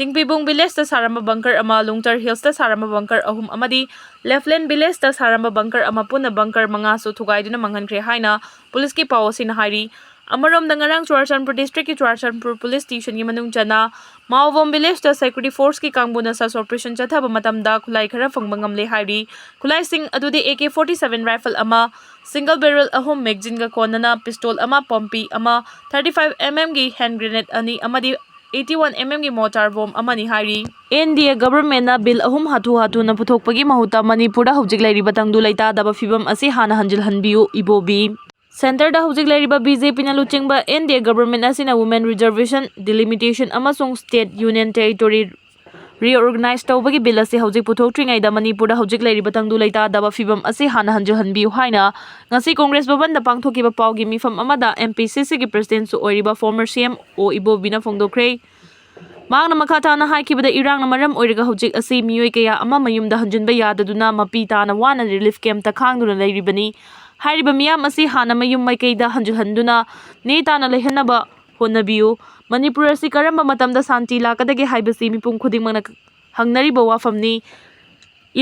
ꯇꯤꯡꯄꯤꯕꯨꯡ ꯚꯤꯂꯦꯖꯇ ꯁꯥꯔꯝꯕ ꯕꯪꯀꯔ ꯑꯃ, ꯂꯨꯡꯇꯔ ꯍꯤꯜꯁꯇ ꯁꯥꯔꯝꯕ ꯕꯪꯀꯔ ꯑꯍꯨꯝ ꯑꯃꯗꯤ ꯂꯦꯐꯂꯦꯟ ꯚꯤꯂꯦꯖꯇ ꯁꯥꯔꯝꯕ ꯕꯪꯀꯔ ꯑꯃ, ꯄꯨꯟꯅ ꯕꯪꯀꯔ ꯃꯉꯥꯁꯨ ꯊꯨꯒꯥꯏꯗꯨꯅ ꯃꯥꯡꯍꯟꯈ꯭ꯔꯦ ꯍꯥꯏꯅ ꯄꯨꯂꯤꯁꯀꯤ ꯄꯥꯎ ꯑꯁꯤꯅ ꯍꯥꯏꯔꯤ꯫ ꯑꯃꯔꯣꯝꯗ, ꯉꯔꯥꯡ ꯆꯨꯔꯥꯆꯥꯟꯄꯨꯔ district ꯀꯤ ꯆꯨꯔꯥꯆꯥꯟꯄꯨꯔ police station ꯒꯤ ꯃꯅꯨꯡ ꯆꯟꯅ ꯃꯥꯑꯣ ꯕꯣꯝ village ꯇ security force ꯀꯤ ꯀꯥꯡꯕꯨꯅ search operation ꯆꯠꯊꯕ ꯃꯇꯝꯗ ꯈꯨꯠꯂꯥꯏ ꯈꯔ ꯐꯪꯕ ꯉꯝꯂꯦ ꯍꯥꯏꯔꯤ꯫ ꯈꯨꯠꯂꯥꯏꯁꯤꯡ ꯑꯗꯨꯗꯤ A K forty seven rifle ꯑꯃ, single barrel ꯑꯍꯨꯝ magazine ꯒ ꯀꯣꯟꯅꯅ pistol ꯑꯃ, ꯄꯣꯝꯄꯤ ꯑꯃ, thirty five M M ꯒꯤ hand grenade ꯑꯅꯤ ꯑꯃꯗꯤ eighty one M M ꯒꯤ mortar bomb ꯑꯃꯅꯤ ꯍꯥꯏꯔꯤ꯫ N D A government ꯅ bill ꯑꯍꯨꯝ ꯍꯥꯊꯨ ꯍꯥꯊꯨꯅ ꯄꯨꯊꯣꯛꯄꯒꯤ ꯃꯍꯨꯠꯇ ꯃꯅꯤꯄꯨꯔꯗ ꯍꯧꯖꯤꯛ ꯂꯩꯔꯤꯕ ꯇꯪꯗꯨ ꯂꯩꯇꯥꯗꯕ ꯐꯤꯕꯝ ꯑꯁꯤ ꯍꯥꯟꯅ ꯍꯟꯖꯤꯜꯍꯟꯕꯤꯌꯨ, ꯏꯕꯣꯕꯤ꯫ Centre ꯗ ꯍꯧꯖꯤꯛ ꯂꯩꯔꯤꯕ B J P ꯅ ꯂꯨꯆꯤꯡꯕ N D A government ꯑꯁꯤꯅ women reservation, delimitation ꯑꯃꯁꯨꯡ state union territory reorganize ꯇꯧꯕꯒꯤ bill ꯑꯁꯤ ꯍꯧꯖꯤꯛ ꯄꯨꯊꯣꯛꯇ꯭ꯔꯤꯉꯩꯗ ꯃꯅꯤꯄꯨꯔꯗ ꯍꯧꯖꯤꯛ ꯂꯩꯔꯤꯕ ꯇꯪꯗꯨ ꯂꯩꯇꯥꯗꯕ ꯐꯤꯕꯝ ꯑꯁꯤ ꯍꯥꯟꯅ ꯍꯟꯖꯤꯜꯍꯟꯕꯤꯌꯨ ꯍꯥꯏꯅ ꯉꯁꯤ ꯀꯣꯡꯒ꯭ꯔꯦꯁ ꯚꯕꯟꯗ ꯄꯥꯡꯊꯣꯛꯈꯤꯕ ꯄꯥꯎꯒꯤ ꯃꯤꯐꯝ ꯑꯃꯗ M P C C ꯒꯤ president ꯁꯨ ꯑꯣꯏꯔꯤꯕ former C M O ꯏꯕꯣꯕꯤꯅ ꯐꯣꯡꯗꯣꯛꯈ꯭ꯔꯦ꯫ ꯃꯍꯥꯛꯅ ꯃꯈꯥ ꯇꯥꯅ ꯍꯥꯏꯈꯤꯕꯗ, ꯏꯔꯥꯡꯅ ꯃꯔꯝ ꯑꯣꯏꯔꯒ ꯍꯧꯖꯤꯛ ꯑꯁꯤ ꯃꯤꯑꯣꯏ ꯀꯌꯥ ꯑꯃ ꯃꯌꯨꯝꯗ ꯍꯟꯖꯤꯟꯕ ꯌꯥꯗꯗꯨꯅ ꯃꯄꯤ ꯇꯥꯅ ꯋꯥꯅ relief camp ꯇ ꯈꯥꯡꯗꯨꯅ ꯂꯩꯔꯤꯕꯅꯤ꯫ ꯍꯥꯏꯔꯤꯕ ꯃꯤꯌꯥꯝ ꯑꯁꯤ ꯍꯥꯟꯅ ꯃꯌꯨꯝ ꯃꯥꯏꯀꯩꯗ ꯍꯟꯖꯤꯜꯍꯟꯗꯨꯅ ꯅꯦ ꯇꯥꯅ ꯂꯩꯍꯟꯅꯕ ꯍꯣꯠꯅꯕꯤꯌꯨ꯫ ꯃꯅꯤꯄꯨꯔ ꯑꯁꯤ ꯀꯔꯝꯕ ꯃꯇꯝꯗ ꯁꯥꯟꯇꯤ ꯂꯥꯛꯀꯗꯒꯦ ꯍꯥꯏꯕꯁꯤ ꯃꯤꯄꯨꯝ ꯈꯨꯗꯤꯡꯃꯛꯅ ꯍꯪꯅꯔꯤꯕ ꯋꯥꯐꯝꯅꯤ꯫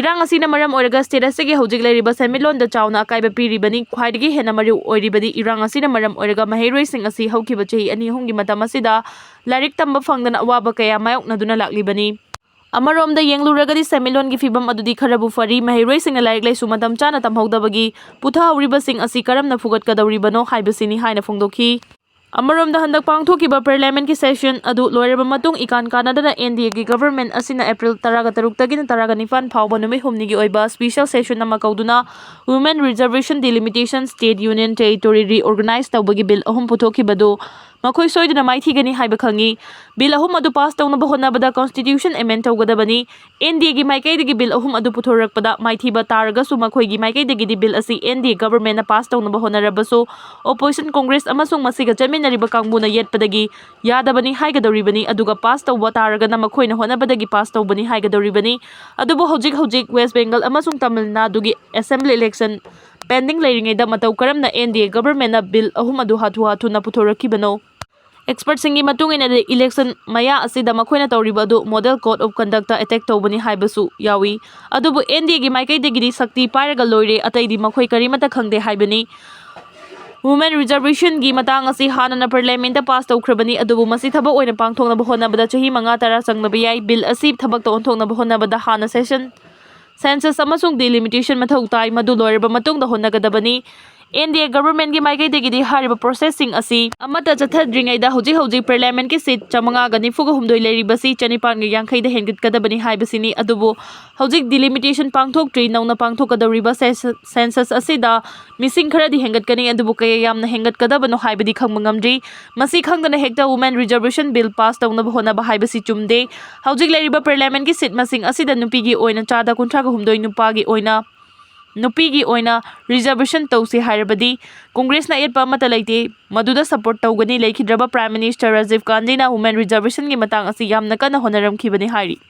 ꯏꯔꯥꯡ ꯑꯁꯤꯅ ꯃꯔꯝ ꯑꯣꯏꯔꯒ state ꯑꯁꯤꯒꯤ ꯍꯧꯖꯤꯛ ꯂꯩꯔꯤꯕ ꯁꯦꯟꯃꯤꯠꯂꯣꯟꯗ ꯆꯥꯎꯅ ꯑꯀꯥꯏꯕ ꯄꯤꯔꯤꯕꯅꯤ꯫ ꯈ꯭ꯋꯥꯏꯗꯒꯤ ꯍꯦꯟꯅ ꯃꯔꯨ ꯑꯣꯏꯔꯤꯕꯗꯤ ꯏꯔꯥꯡ ꯑꯁꯤꯅ ꯃꯔꯝ ꯑꯣꯏꯔꯒ ꯃꯍꯩꯔꯣꯏꯁꯤꯡ ꯑꯁꯤ ꯍꯧꯈꯤꯕ ꯆꯍꯤ ꯑꯅꯤ ꯑꯍꯨꯝꯒꯤ ꯃꯇꯝ ꯑꯁꯤꯗ ꯂꯥꯏꯔꯤꯛ ꯇꯝꯕ ꯐꯪꯗꯅ ꯑꯋꯥꯕ ꯀꯌꯥ ꯃꯥꯌꯣꯛꯅꯗꯨꯅ ꯂꯥꯛꯂꯤꯕꯅꯤ꯫ ꯑꯃꯔꯣꯝꯗ ꯌꯦꯡꯂꯨꯔꯒꯗꯤ ꯁꯦꯟꯃꯤꯠꯂꯣꯟꯒꯤ ꯐꯤꯕꯝ ꯑꯗꯨꯗꯤ ꯈꯔꯕꯨ ꯐꯔꯤ꯫ ꯃꯍꯩꯔꯣꯏꯁꯤꯡꯅ ꯂꯥꯏꯔꯤꯛ ꯂꯥꯏꯁꯨ ꯃꯇꯝ ꯆꯥꯅ ꯇꯝꯍꯧꯗꯕꯒꯤ ꯄꯨꯊꯍꯧꯔꯤꯕꯁꯤꯡ ꯑꯁꯤ ꯀꯔꯝꯅ ꯐꯨꯒꯠꯀꯗꯧꯔꯤꯕꯅꯣ ꯍꯥꯏꯕꯁꯤꯅꯤ ꯍꯥꯏꯅ ꯐꯣꯡꯗꯣꯛꯈꯤ꯫ ꯑꯃꯔꯣꯝꯗ ꯍꯟꯗꯛ ꯄꯥꯡꯊꯣꯛꯈꯤꯕ parliament ꯀꯤ session ꯑꯗꯨ ꯂꯣꯏꯔꯕ ꯃꯇꯨꯡ ꯏꯀꯥꯟ ꯀꯥꯟꯅꯗꯅ N D A ꯒꯤ government ꯑꯁꯤꯅ April ꯇꯔꯥꯒ ꯇꯔꯨꯛꯇꯒꯤꯅ ꯇꯔꯥꯒ ꯅꯤꯄꯥꯟ ꯐꯥꯎꯕ ꯅꯨꯃꯤꯠ ꯍꯨꯝꯅꯤꯒꯤ ꯑꯣꯏꯕ special session ꯑꯃ ꯀꯧꯗꯨꯅ women reservation, delimitation, state union territory reorganize ꯇꯧꯕꯒꯤ bill ꯑꯍꯨꯝ ꯄꯨꯊꯣꯛꯈꯤꯕꯗꯨ ꯃꯈꯣꯏ ꯁꯣꯏꯗꯅ ꯃꯥꯏꯊꯤꯒꯅꯤ ꯍꯥꯏꯕ ꯈꯪꯏ꯫ Bill ꯑꯍꯨꯝ ꯑꯗꯨ pass ꯇꯧꯅꯕ ꯍꯣꯠꯅꯕꯗ constitution amend ꯇꯧꯒꯗꯕꯅꯤ꯫ N D A ꯒꯤ ꯃꯥꯏꯀꯩꯗꯒꯤ bill ꯑꯍꯨꯝ ꯑꯗꯨ ꯄꯨꯊꯣꯔꯛꯄꯗ ꯃꯥꯏꯊꯤꯕ ꯇꯥꯔꯒꯁꯨ ꯃꯈꯣꯏꯒꯤ ꯃꯥꯏꯀꯩꯗꯒꯤꯗꯤ bill ꯑꯁꯤ N D A government ꯅ pass ꯇꯧꯅꯕ ꯍꯣꯠꯅꯔꯕꯁꯨ opposition Congress ꯑꯃꯁꯨꯡ ꯃꯁꯤꯒ ꯆꯠꯃꯤꯟꯅꯔꯤꯕ ꯀꯥꯡꯕꯨꯅ ꯌꯦꯠꯄꯗꯒꯤ ꯌꯥꯗꯕꯅꯤ ꯍꯥꯏꯒꯗꯧꯔꯤꯕꯅꯤ, ꯑꯗꯨꯒ pass ꯇꯧꯕ ꯇꯥꯔꯒꯅ ꯃꯈꯣꯏꯅ ꯍꯣꯠꯅꯕꯗꯒꯤ pass ꯇꯧꯕꯅꯤ ꯍꯥꯏꯒꯗꯧꯔꯤꯕꯅꯤ꯫ ꯑꯗꯨꯕꯨ ꯍꯧꯖꯤꯛ ꯍꯧꯖꯤꯛ West Bengal ꯑꯃꯁꯨꯡ ꯇꯥꯃꯤꯜ ꯅꯥꯗꯨꯒꯤ assembly election pending ꯂꯩꯔꯤꯉꯩꯗ ꯃꯇꯧ ꯀꯔꯝꯅ N D A government ꯅ bill ꯑꯍꯨꯝ ꯑꯗꯨ ꯍꯥꯊꯨ ꯍꯥꯊꯨꯅ ꯄꯨꯊꯣꯔꯛꯈꯤꯕꯅꯣ? Expert ꯁꯤꯡꯒꯤ ꯃꯇꯨꯡ ꯏꯟꯅꯗꯤ election ꯃꯌꯥ ꯑꯁꯤꯗ ꯃꯈꯣꯏꯅ ꯇꯧꯔꯤꯕ ꯑꯗꯨ model code of conduct ꯇ attack ꯇꯧꯕꯅꯤ ꯍꯥꯏꯕꯁꯨ ꯌꯥꯎꯏ꯫ ꯑꯗꯨꯕꯨ N D A ꯒꯤ ꯃꯥꯏꯀꯩꯗꯒꯤꯗꯤ ꯁꯛꯇꯤ ꯄꯥꯏꯔꯒ ꯂꯣꯏꯔꯦ, ꯑꯇꯩꯗꯤ ꯃꯈꯣꯏ ꯀꯔꯤꯃꯠꯇ ꯈꯪꯗꯦ ꯍꯥꯏꯕꯅꯤ꯫ Women Reservationꯒꯤ ꯃꯇꯥꯡ ꯑꯁꯤ ꯍꯥꯟꯅꯅ Parliamentꯇ pass ꯇꯧꯈ꯭ꯔꯕꯅꯤ, ꯑꯗꯨꯕꯨ ꯃꯁꯤ ꯊꯕꯛ ꯑꯣꯏꯅ ꯄꯥꯡꯊꯣꯛꯅꯕ ꯍꯣꯠꯅꯕꯗ ꯆꯍꯤ ꯃꯉꯥ ꯇꯔꯥ ꯆꯪꯂꯕ ꯌꯥꯏ꯫ Bill ꯑꯁꯤ ꯊꯕꯛꯇ ꯑꯣꯟꯊꯣꯛꯅꯕ ꯍꯣꯠꯅꯕꯗ ꯍꯥꯟꯅ session, census ꯑꯃꯁꯨꯡ delimitation ꯃꯊꯧ ꯇꯥꯏ, ꯃꯗꯨ ꯂꯣꯏꯔꯕ ꯃꯇꯨꯡꯗ ꯍꯣꯠꯅꯒꯗꯕꯅꯤ꯫ NDA governmentꯀꯤ ꯃꯥꯏꯀꯩꯗꯒꯤꯗꯤ ꯍꯥꯏꯔꯤꯕ processꯁꯤꯡ ꯑꯁꯤ ꯑꯃꯠꯇ ꯆꯠꯊꯗ꯭ꯔꯤꯉꯩꯗ ꯍꯧꯖꯤꯛ ꯍꯧꯖꯤꯛ Parliamentꯀꯤ seat ꯆꯥꯃꯉꯥꯒ ꯅꯤꯐꯨꯒ ꯍꯨꯝꯗꯣꯏ ꯂꯩꯔꯤꯕꯁꯤ ꯆꯅꯤꯄꯥꯟꯒ ꯌꯥꯡꯈꯩꯗ ꯍꯦꯟꯒꯠꯀꯗꯕꯅꯤ ꯍꯥꯏꯕꯁꯤꯅꯤ꯫ ꯑꯗꯨꯕꯨ ꯍꯧꯖꯤꯛ delimitation ꯄꯥꯡꯊꯣꯛꯇ꯭ꯔꯤ꯫ ꯅꯧꯅ ꯄꯥꯡꯊꯣꯛꯀꯗꯧꯔꯤꯕ ses-, census ꯑꯁꯤꯗ ꯃꯤꯁꯤꯡ ꯈꯔꯗꯤ ꯍꯦꯟꯒꯠꯀꯅꯤ, ꯑꯗꯨꯕꯨ ꯀꯌꯥ ꯌꯥꯝꯅ ꯍꯦꯟꯒꯠꯀꯗꯕꯅꯣ ꯍꯥꯏꯕꯗꯤ ꯈꯪꯕ ꯉꯝꯗ꯭ꯔꯤ꯫ ꯃꯁꯤ ꯈꯪꯗꯅ ꯍꯦꯛꯇ Women Reservation Bill pass ꯇꯧꯅꯕ ꯍꯣꯠꯅꯕ ꯍꯥꯏꯕꯁꯤ ꯆꯨꯝꯗꯦ꯫ ꯍꯧꯖꯤꯛ ꯂꯩꯔꯤꯕ Parliamentꯀꯤ seat ꯃꯁꯤꯡ ꯑꯁꯤꯗ ꯅꯨꯄꯤꯒꯤ ꯑꯣꯏꯅ ꯆꯥꯗ ꯀꯨꯟꯊ꯭ꯔꯥꯒ ꯍꯨꯝꯗꯣꯏ, ꯅꯨꯄꯥꯒꯤ ꯑꯣꯏꯅ, ꯅꯨꯄꯤꯒꯤ ꯑꯣꯏꯅ reservation ꯇꯧꯁꯤ ꯍꯥꯏꯔꯕꯗꯤ Congressꯅ ꯑꯌꯦꯠꯄ ꯑꯃꯠꯇ ꯂꯩꯇꯦ꯫ ꯃꯗꯨꯗ support ꯇꯧꯒꯅꯤ꯫ ꯂꯩꯈꯤꯗ꯭ꯔꯕ Prime Minister Rajiv Gandhiꯅ Women Reservationꯒꯤ ꯃꯇꯥꯡ ꯑꯁꯤ ꯌꯥꯝꯅ ꯀꯟꯅ ꯍꯣꯠꯅꯔꯝꯈꯤꯕꯅꯤ ꯍꯥꯏꯔꯤ꯫